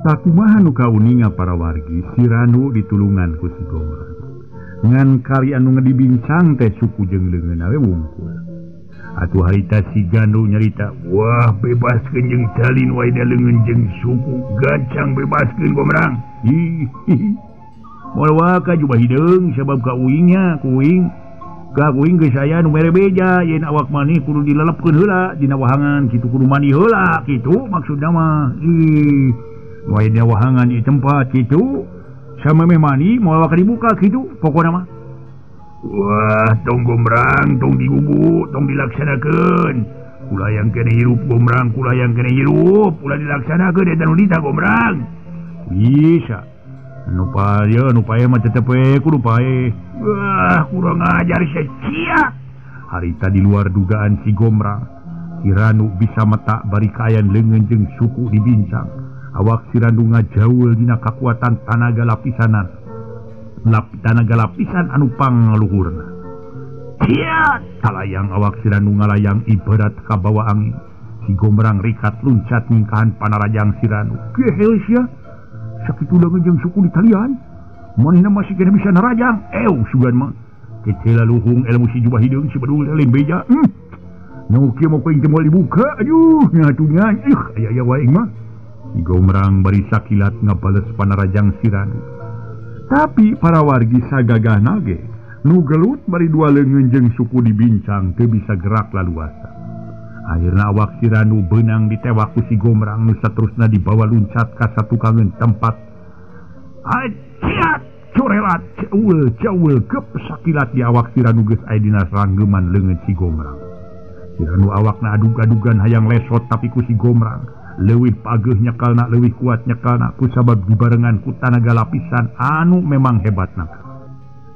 Sakumaha nu kauninga para wargi si Ranu ditulungan ku si Gomrang. Ngan kali anu ngedibincang teh suku jeung leungeun we wungkul. Atuh harita si Gandu nyarita, wah bebaskeun jeung tali nu aya leungeun jeung suku, gancang bebaskeun Gomrang. Hihihi. Moal waka jubah hideung sabab ka uingnya, ku uing. Ka uing geus aya nu mere beja yen awak maneh kudu dilelepkeun heula dina wahangan kitu kudu mandi heula kitu maksudna mah. Ih, nu aya dina wahangan di tempat kitu samemeh mandi moal waka dibuka kitu pokona mah. Wah, tong Gomrang, tong digugu, tong dilaksanakeun. Kula yang kene hirup Gomrang, kula yang kene hirup, ulah dilaksanakeun eta nu dita Gomrang. Bisa. Nu pae, nu pae mah tetep we kudu pae. Wah, kurang ajar sia. Harita di luar dugaan si Gomrang. Si Ranu bisa metak bari kaayaan leungeun jeung suku dibincang. Awak si Ranu ngajaul dina kakuatan tanaga lapisanan. Tanaga lapisan anu pangluhurna. Ciat, kalayang awak si Ranu ngalayang ibarat kabawa angin. Si Gomrang rikat luncat ningkahan panarajang si Ranu. Gehel sia. Sakitu leungeun jeung suku di talian. Manehna masih kena bisa narajang. Ew sugan mah. Ketela luhung ilmu si jubah hideung si bedul lain beja. Nu kieu mah kuing teh moal dibuka. Aduh, nyatunya. Ih, aya-aya wae mah. Si Gomrang bari sakilat ngabales panarajang si Ranu. Tapi para wargi sagagahna ge nu gelut bari dua leungeun jeung suku dibincang teu bisa gerak laluasa. Akhirna awak si Ranu beunang ditewak ku si Gomrang nu saterusna dibawa luncat ka satukangeun tempat. Aciat corelat ceul ceul gep sakilat di awak si Ranu geus aya dina ranggeman leungeun si Gomrang. Si Ranu awakna adug-adugan hayang lesot tapi ku si Gomrang leuwih pageuh nyekalna leuwih kuat nyekalna kusabab dibarengan ku tanaga lapisan anu memang hebatna.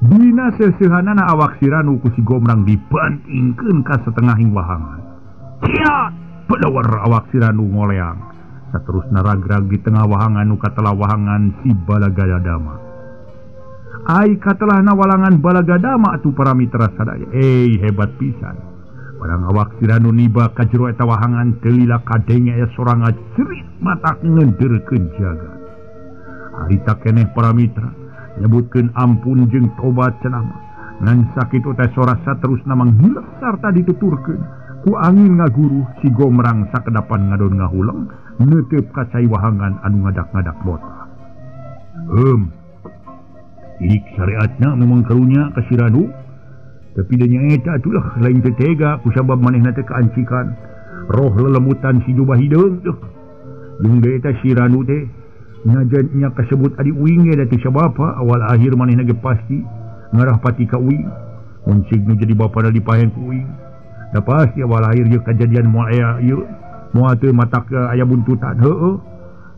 Dina seuseuhanana awak si Ranu ku si Gomrang dibantingkeun ka setengahing wahangan. Ciat, pelawar awak si Ranu ngoleang. Saterusna ragrag di tengah wahangan nu katelah wahangan si Balagadama. Ai katelahna walangan Balagadama atuh para mitra sadaya. Hebat pisan. Barang awak si Ranu niba ka jero eta wahangan teu lila kadenge aya soranga cerit matak ngenderkeun jagat. Harita keneh para mitra nyebutkeun ampun jeung tobat cenah mah. Ngan sakitu teh sora saterusna manghilep sarta dituturkeun. Ku angin ngaguruh si Gomrang sakedapan ngadon ngahuleng neuteup ka cai wahangan anu ngadak-ngadak botak. Ik syariatna memang karunya ka si Ranu. Tapi da nyaeta atulah lain teu tega kusabab manehna teh kaancikan roh lelemutan si jubah hideung teh. Jeung deui eta si Ranu teh najan nya kasebut adi uing ge da teu sabapa awal akhir manehna ge pasti ngarah pati ka uing. Mun cig nu jadi bapa da dipahen ku uing. Da pasti awal akhir ieu kajadian moal aya ieu moal teu matak aya buntutan heueuh.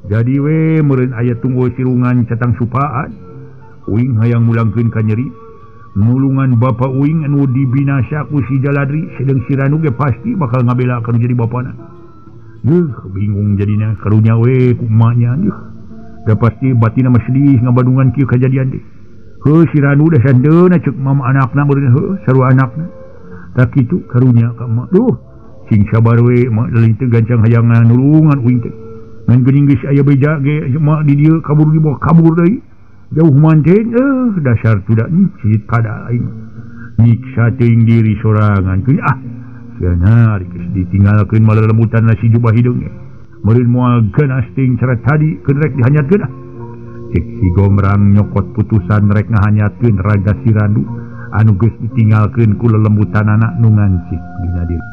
Jadi we meureun aya tunggu sirungan catang supaat uing hayang mulangkeun ka nyeri. Nulungan bapa uing anu dibinasa ku si Jaladri sedeng si Ranu ge pasti bakal ngabela kana jadi bapana. Duh, bingung jadina karunya we ku emaknya. Duh, da pasti batina mah sedih ngabadungan kieu kajadian teh. Heuh si Ranu da sandeuna ceuk mama anakna meureun heuh sarua anakna. Tak kitu karunya ka emak. Duh, sing sabar we emak lain teu gancang hayang nulungan uing teh. Ngan geuning geus aya beja ge emak di dieu kabur dibawa kabur deui. Jauh manten dasar sudah cit kada aing nyiksa teuing diri sorangan keun ah cenah geus ditinggalkeun malelemutan si jubah hideung meureun moal ganas teuing cara tadi keun rek dihanyatkeun ah Cek si Gombrang nyokot putusan rek ngahanyatkeun raga si Randu anu geus ditinggalkeun ku lelembutanana nu ngancik dina diri.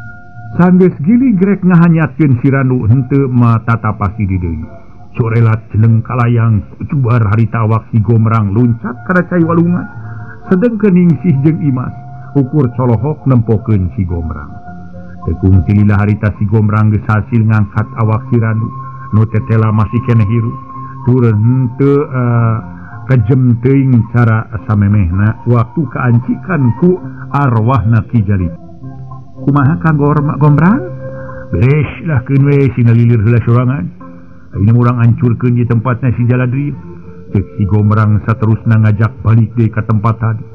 Sanggeus gili grek ngahanyatkeun si Randu henteu matatapasi di deui. Corelat jeneng kalayang cubar harita awak si Gombrang luncat kana cai walungan. Sedengkeun Ningsih jeung Imas ukur colohok nempokeun si Gombrang. Tekung tilila harita si Gombrang geus hasil ngangkat awak si Randu nu tetela masih keneh hirup. Tur henteu kejem teuing cara samemehna waktu kaancikan ku arwahna Ki Jalib. Kumaha Kang Gombrang? Beres lah keun we sina lilir heula sorangan. Ayeuna urang hancurkeun di tempatna si Jaladri. Cek si Gombrang saterusna ngajak balik deui ka tempat tadi.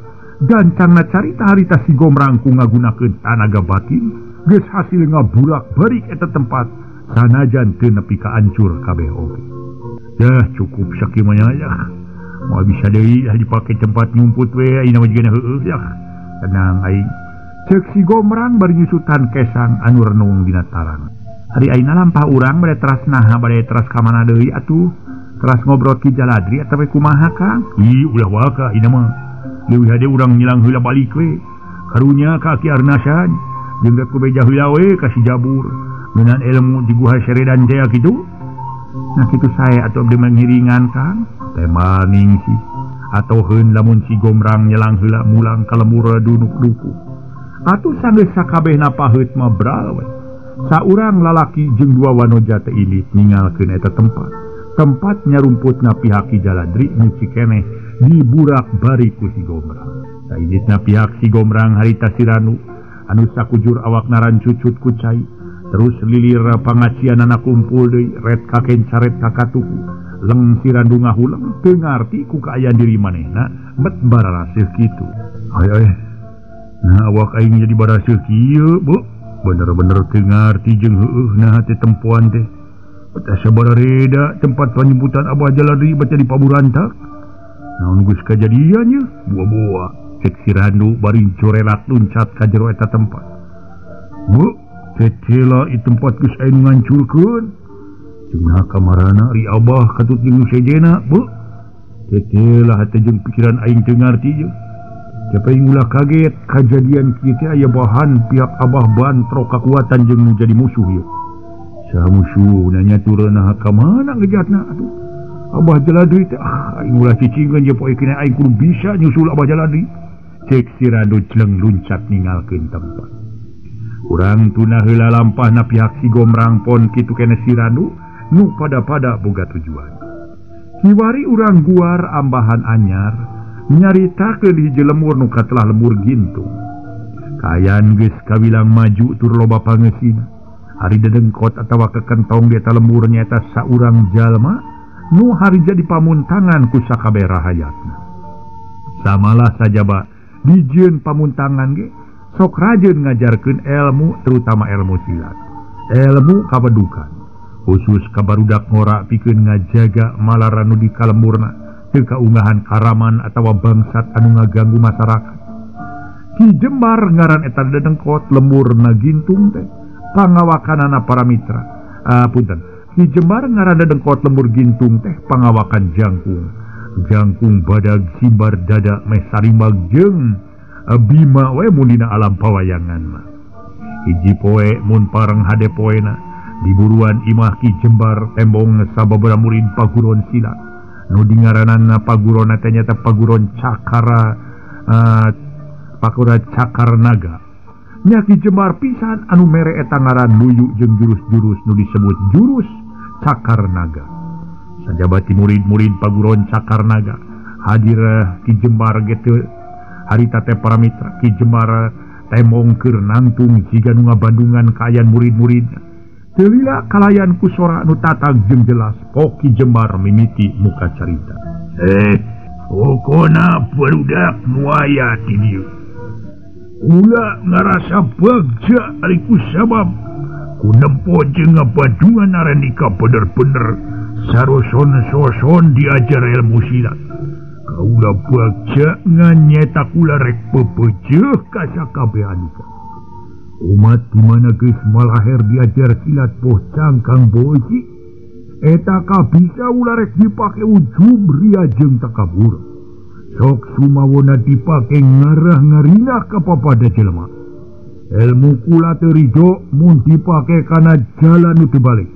Gancangna carita harita si Gombrang ku ngagunakeun tanaga batin geus hasil ngaburak-balik eta tempat sanajan teu nepi ka hancur kabeh oge. Dah cukup sakieu mah nya. Moal bisa deui dipake tempat nyumput we ayeuna mah jigana heueuh yah. Tenang aing. Cek si Gombrang bari nyusutan kesang anu renung dina tarang. Hari ayeuna lampah urang bade teras naha bade teras ka mana deui atuh? Teras ngobrol Ki Jaladri atawa kumaha Kang? Ih ulah waka ayeuna mah. Leuwih hade urang nyilang heula balik we. Karunya ka Ki Arnasan jeung ku beja heula we ka si Jabur. Ngeunaan ilmu di Guha Seredan teh kitu. Nah kitu sae atuh abdi manghiringan Kang. Tema Ningsih atau heun lamun si Gombrang nyelang heula mulang ka lemur dunuk duku. Atuh sanggeus sakabehna paheut mah bral we. Saurang lalaki jeung dua wanoja teh indit ninggalkeun eta tempat. Tempat nyarumputna pihak Ki Jaladri nu cikeneh diburak bari ku si Gombrang. Sainditna pihak si Gombrang harita si Ranu anu sakujur awakna rancucut ku cai. Terus lilir pangacianana kumpul deui ret kakencaret ka katuhu. Leng si Randu ngahuleng teu ngarti ku kaayaan diri manehna met bararaseuh kitu. Ay ay. Nah awak aing jadi baraseuh kieu, Bu. Bener-bener teu ngarti jeung heueuh nah teh tempoan teh. Asa barareda tempat panyebutan Abah Jaladri baca di paburantak. Naon geus kajadian ye? Buah-buah. Cek si Randu bari corelat luncat ka jero eta tempat. Bu, tetela i tempat geus aya nu ngancurkeun. Cenah kamarana ri Abah katut jeung nu sejena, Bu. Tetela hate jeung pikiran aing teu ngarti ye. Siapa ulah kaget kajadian kieu teh aya bahan pihak Abah bantrok kakuatan jeung nu jadi musuh ye. Saha musuh nanya turun ka mana ngejatna atuh. Abah Jaladri teh ah aing ulah cicingkeun je poe kene aing kudu bisa nyusul Abah Jaladri. Cek si Randu celeng luncat ninggalkeun tempat. Urang tuna heula lampahna pihak si Gombrang pon kitu kene si Randu nu pada-pada boga tujuan. Kiwari urang guar ambahan anyar nyaritakeun hiji lemur nu katelah lemur gintung. Kaayaan geus kawilang maju tur loba pangeusina. Hari dedengkot atawa kekentong di eta lemur nyaeta saurang jalma nu hari jadi pamuntangan ku sakabeh rahayatna. Samalah sajaba dijieun pamuntangan ge sok rajeun ngajarkeun ilmu terutama ilmu silat, ilmu kabedukan. Khusus ka barudak ngora pikeun ngajaga malaran nu di kalemurna teu kaunggahan karaman atawa bangsat anu ngaganggu masyarakat. Ki Jembar ngaran eta dedengkot lemurna gintung teh pangawakanana para mitra. Punten. Ki Jembar ngaran dedengkot lemur gintung teh pangawakan jangkung. Jangkung badag simbar dada meh sarimbag jeung Bima we mun dina alam pawayangan mah. Hiji poe mun pareng hade poena diburuan imah Ki Jembar tembong sababaraha murid paguron silat. Nu dingaranana pagurona teh nyaeta paguron cakara pakura cakar naga. Nya Ki Jembar pisan anu mere eta ngaran luyu jeung jurus-jurus nu disebut jurus cakar naga. Sajabati murid-murid paguron cakar naga hadir Ki Jembar ge teu harita teh para mitra. Ki Jembar tembong keur nangtung jiga nu ngabandungan kaayaan murid-muridna. Teu lila kalayan ku sora nu tatag jeung jelas pok Ki Jembar mimiti muka carita. Pokona barudak nu aya di dieu. Ulah ngarasa bagja ari ku sabab ku nempo jeung ngabandungan arenika bener-bener saroson-soson diajar ilmu silat. Kaula bagja ngan nyeta kula rek pepejeuh ka sakabeh anika. Umat di mana geus malaher diajar silat poh cangkang boji. Eta kabisa ulah rek dipake ujub ria jeung takabur. Sok sumawona dipake ngarah ngarinah ka papada jelema. Ilmu kula teu rido mun dipake kana jalan nu teu balik.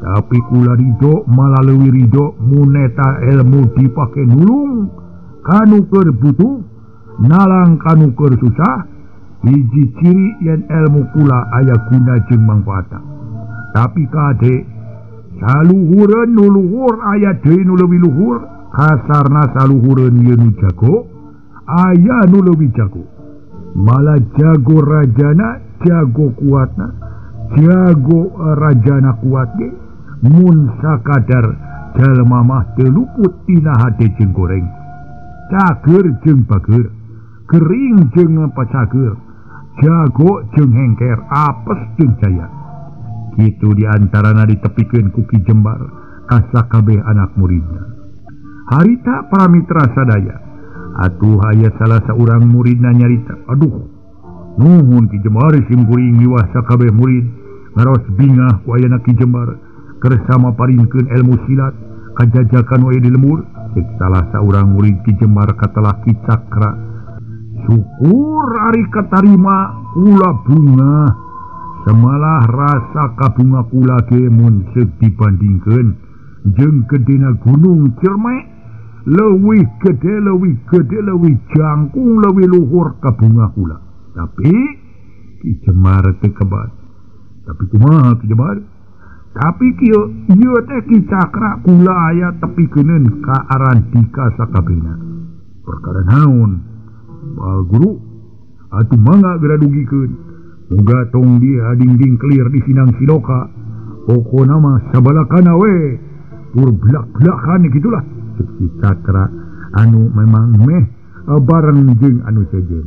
Tapi kula rido malah leuwih rido mun eta ilmu dipake nulung kanu keur butuh, nalang kanu keur susah. Hiji ciri yen ilmu kula aya guna jeung mangfaatna. Tapi kade saluhureun nu luhur aya deui nu leuwih luhur, kasarna saluhureun ieu nu jago, aya nu leuwih jago. Malah jago rajana, jago kuatna, jago rajana kuat ge mun sakadar jalma mah teu luput tina hade jeung goreng. Cager jeung bager, gering jeung pacager, jago jeung hengker, apes jeung jaya. Kitu diantarana ditepikeun ku Ki Jembar ka sakabeh anak muridna. Harita para mitra sadaya, atuh aya salah saurang muridna nyarita, aduh, nuhun Ki Jembar sim kuring miwah sakabeh murid ngaros bingah ku ayana Ki Jembar kersa maparinkeun ilmu silat kajajakan wae di lembur. Cek salah saurang murid Ki Jembar katelah Ki Cakra, syukur ari katarima kula bunga. Semalah rasa kabunga kula ge mun seuk dibandingkeun jeung gedena gunung Ciremai, leuwih gede, leuwih gede, leuwih jangkung, leuwih luhur kabunga kula. Tapi Ki Jembar teu kebat. Tapi kumaha Ki Jembar? Tapi kieu ieu teh Ki Cakra kula aya tepikeuneun ka Arandika sakabehna. Perkara naon? Ba guru, atuh mangga geura dugikeun. Muga tong dia dingding kelir di sinang siloka. Pokona mah sabalakana we, tur blak-blakan gitulah. Cek Ki Cakra anu memang meh bareng jeung anu sejen.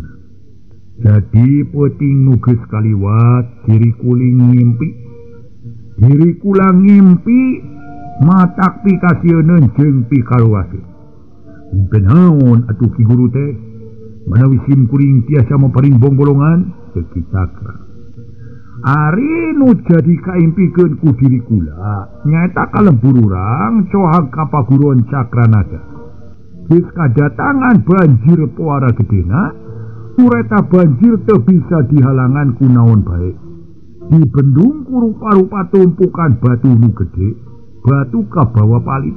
Jadi peuting nu geus kaliwat diri kuling ngimpi. Diri kula ngimpi matak pikasieuneun jeung pikaruaseun. Mimpi naon atuh Ki Guru teh? Manawi sim kuring tiasa maparing bongbolongan? Cek Ki Cakra. Ari nu jadi kaimpikeun ku diri kula nyaeta kalembur urang cohag ka paguruan Cakranaga. Geus kadatangan banjir puara gedena, tureta banjir teu bisa dihalangan ku naon bae. Dibendung ku rupa-rupa tumpukan batu nu gede, batu kabawa palit.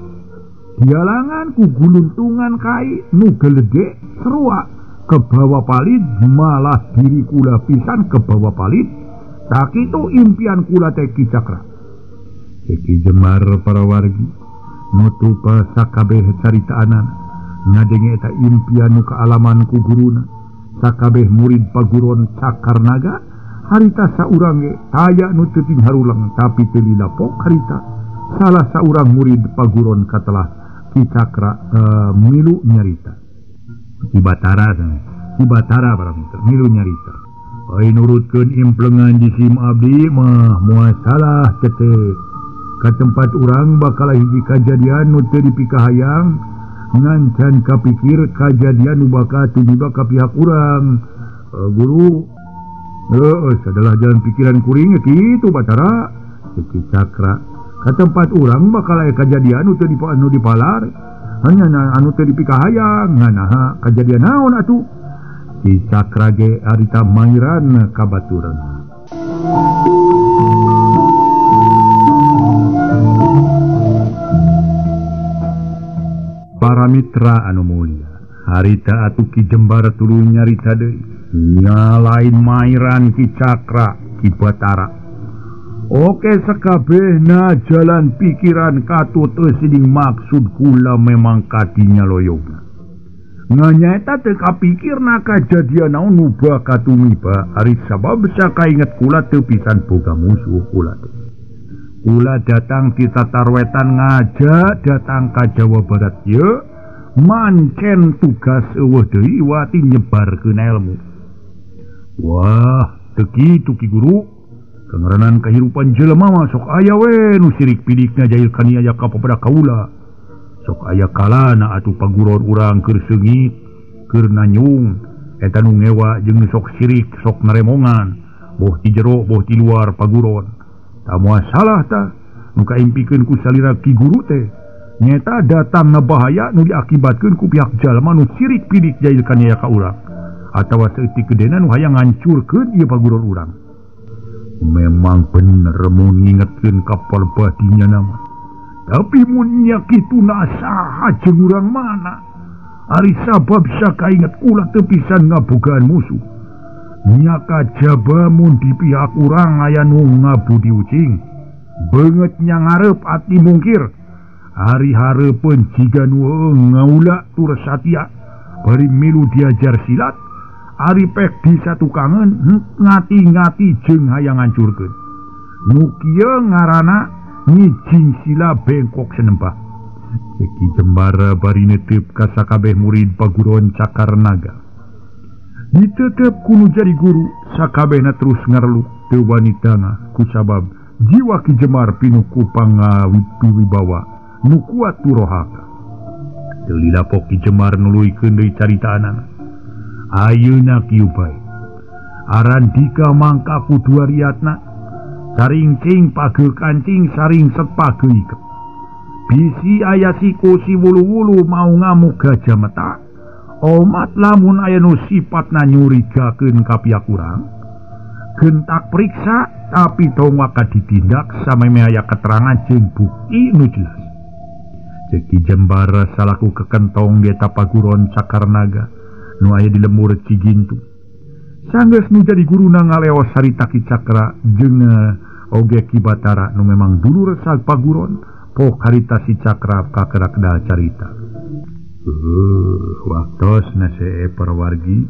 Dihalangan ku guluntungan kai nu geledek seruak kebawa palit, malah diri kula pisan kebawa palit. Sakitu impian kula teh Ki Cakra. Ki Jembar para wargi nutup sakabeh caritaanana, ngadenge eta impian nu kaalaman ku guruna. Sakabeh murid paguron Cakarnaga harita saurang ge aya nu teu harulang tapi teu dilapok harita. Salah saurang murid paguron katelah Ki Cakra milu nyarita. Ki Batara, Ki Batara para mitra milu nyarita. Ai nurutkeun implengan jisim abdi mah moal salah tete. Ka tempat urang bakal hiji kajadian nu teu dipikahayang, ngan can kapikir kajadian nu bakal tumiba ka pihak urang. Guru, heueuh sadalah jalan pikiran kuring kitu Batara. Ki Cakra, ka tempat urang bakal aya kajadian nu teu anu dipalar, hanya anu teu dipikahayang, nganaha kajadian naon atuh? Ki Cakra ge harita mairan ka baturan. Para mitra anu mulia, harita atuh Ki Jembar tuluy nyarita deui, nyalain mairan Ki Cakra, Ki Batara. Oke sakabehna jalan pikiran katut sining maksud kula memang kadinya loyogna. Nganyaeta teu kapikirna kajadian naon nu bakal tumiba ari sabab sakainget kula teu pisan boga musuh kula teh. Kula datang ti tatarwetan ngaja datang ka Jawa Barat ieu mancen tugas eueuh deui wati nyebarkeun ilmu. Wah, teu kitu Ki Guru. Kangaranan kahirupan jelema mah sok aya we nu sirik pidikna jahil kaniaya ka papada kaula. Sok aya kalana atuh paguron urang keur seungit, keur nanyung, eta nu ngewa jeung sok sirik, sok naremongan, boh ti jero boh ti luar paguron. Tah moal salah tah, Nu kaimpikeun ku salira Ki Guru teh nyeta datangna bahaya nu diakibatkeun ku pihak jalma nu sirik pidik jail kaniaya ka urang atawa saeutik gedena nu hayang ngancurkeun ieu paguron urang. Memang bener mun ngingetkeun ka badinya nama. Tapi mun nya kitu na saha jeung urang mana? Ari sabab sakainget ulah teu pisan ngabogaan musuh. Nya kajaba mun di pihak urang aya nu ngabudi ucing. Beungeut nya ngareup ati mungkir. Ari hareupeun jiga nu ngaula tur satia bari milu diajar silat. Ari pek disatukangeun ngati-ngati jeung hayang ngancurkeun. Nu kieu ngaranna ngijing sila bengkok senempah. Ki Jembar bari netep ka sakabeh murid paguron Cakar Naga. Ditetep ku nu jadi guru sakabehna terus ngareluk teu wani dangah kusabab jiwa Ki Jembar pinuh ku pangawibawa nu kuat turohaka. Teu lilapok Ki Jembar nuluykeun deui caritaanana. Ayeuna kieu bae. Arandika mangka kudu ariatna saringcing pageu kancing saringset pageu iket. Bisi aya siku si wulu-wulu mau ngamuk gajah meta. Omat lamun aya nu sipatna nyurigakeun ka pihak urang. Gentak periksa tapi tong waka ditindak sameme aya keterangan jeung bukti nu jelas. Ceuk Ki Jembar salaku kekentong di eta paguron Cakar Naga nu aya di lemur Cigintung. Sanggeus nu jadi guruna ngaleos harita Ki Cakra jeung oge Ki Batara nu memang dulur sag paguron pok harita si Cakra kakerak dal carita. Waktos nase perwargi.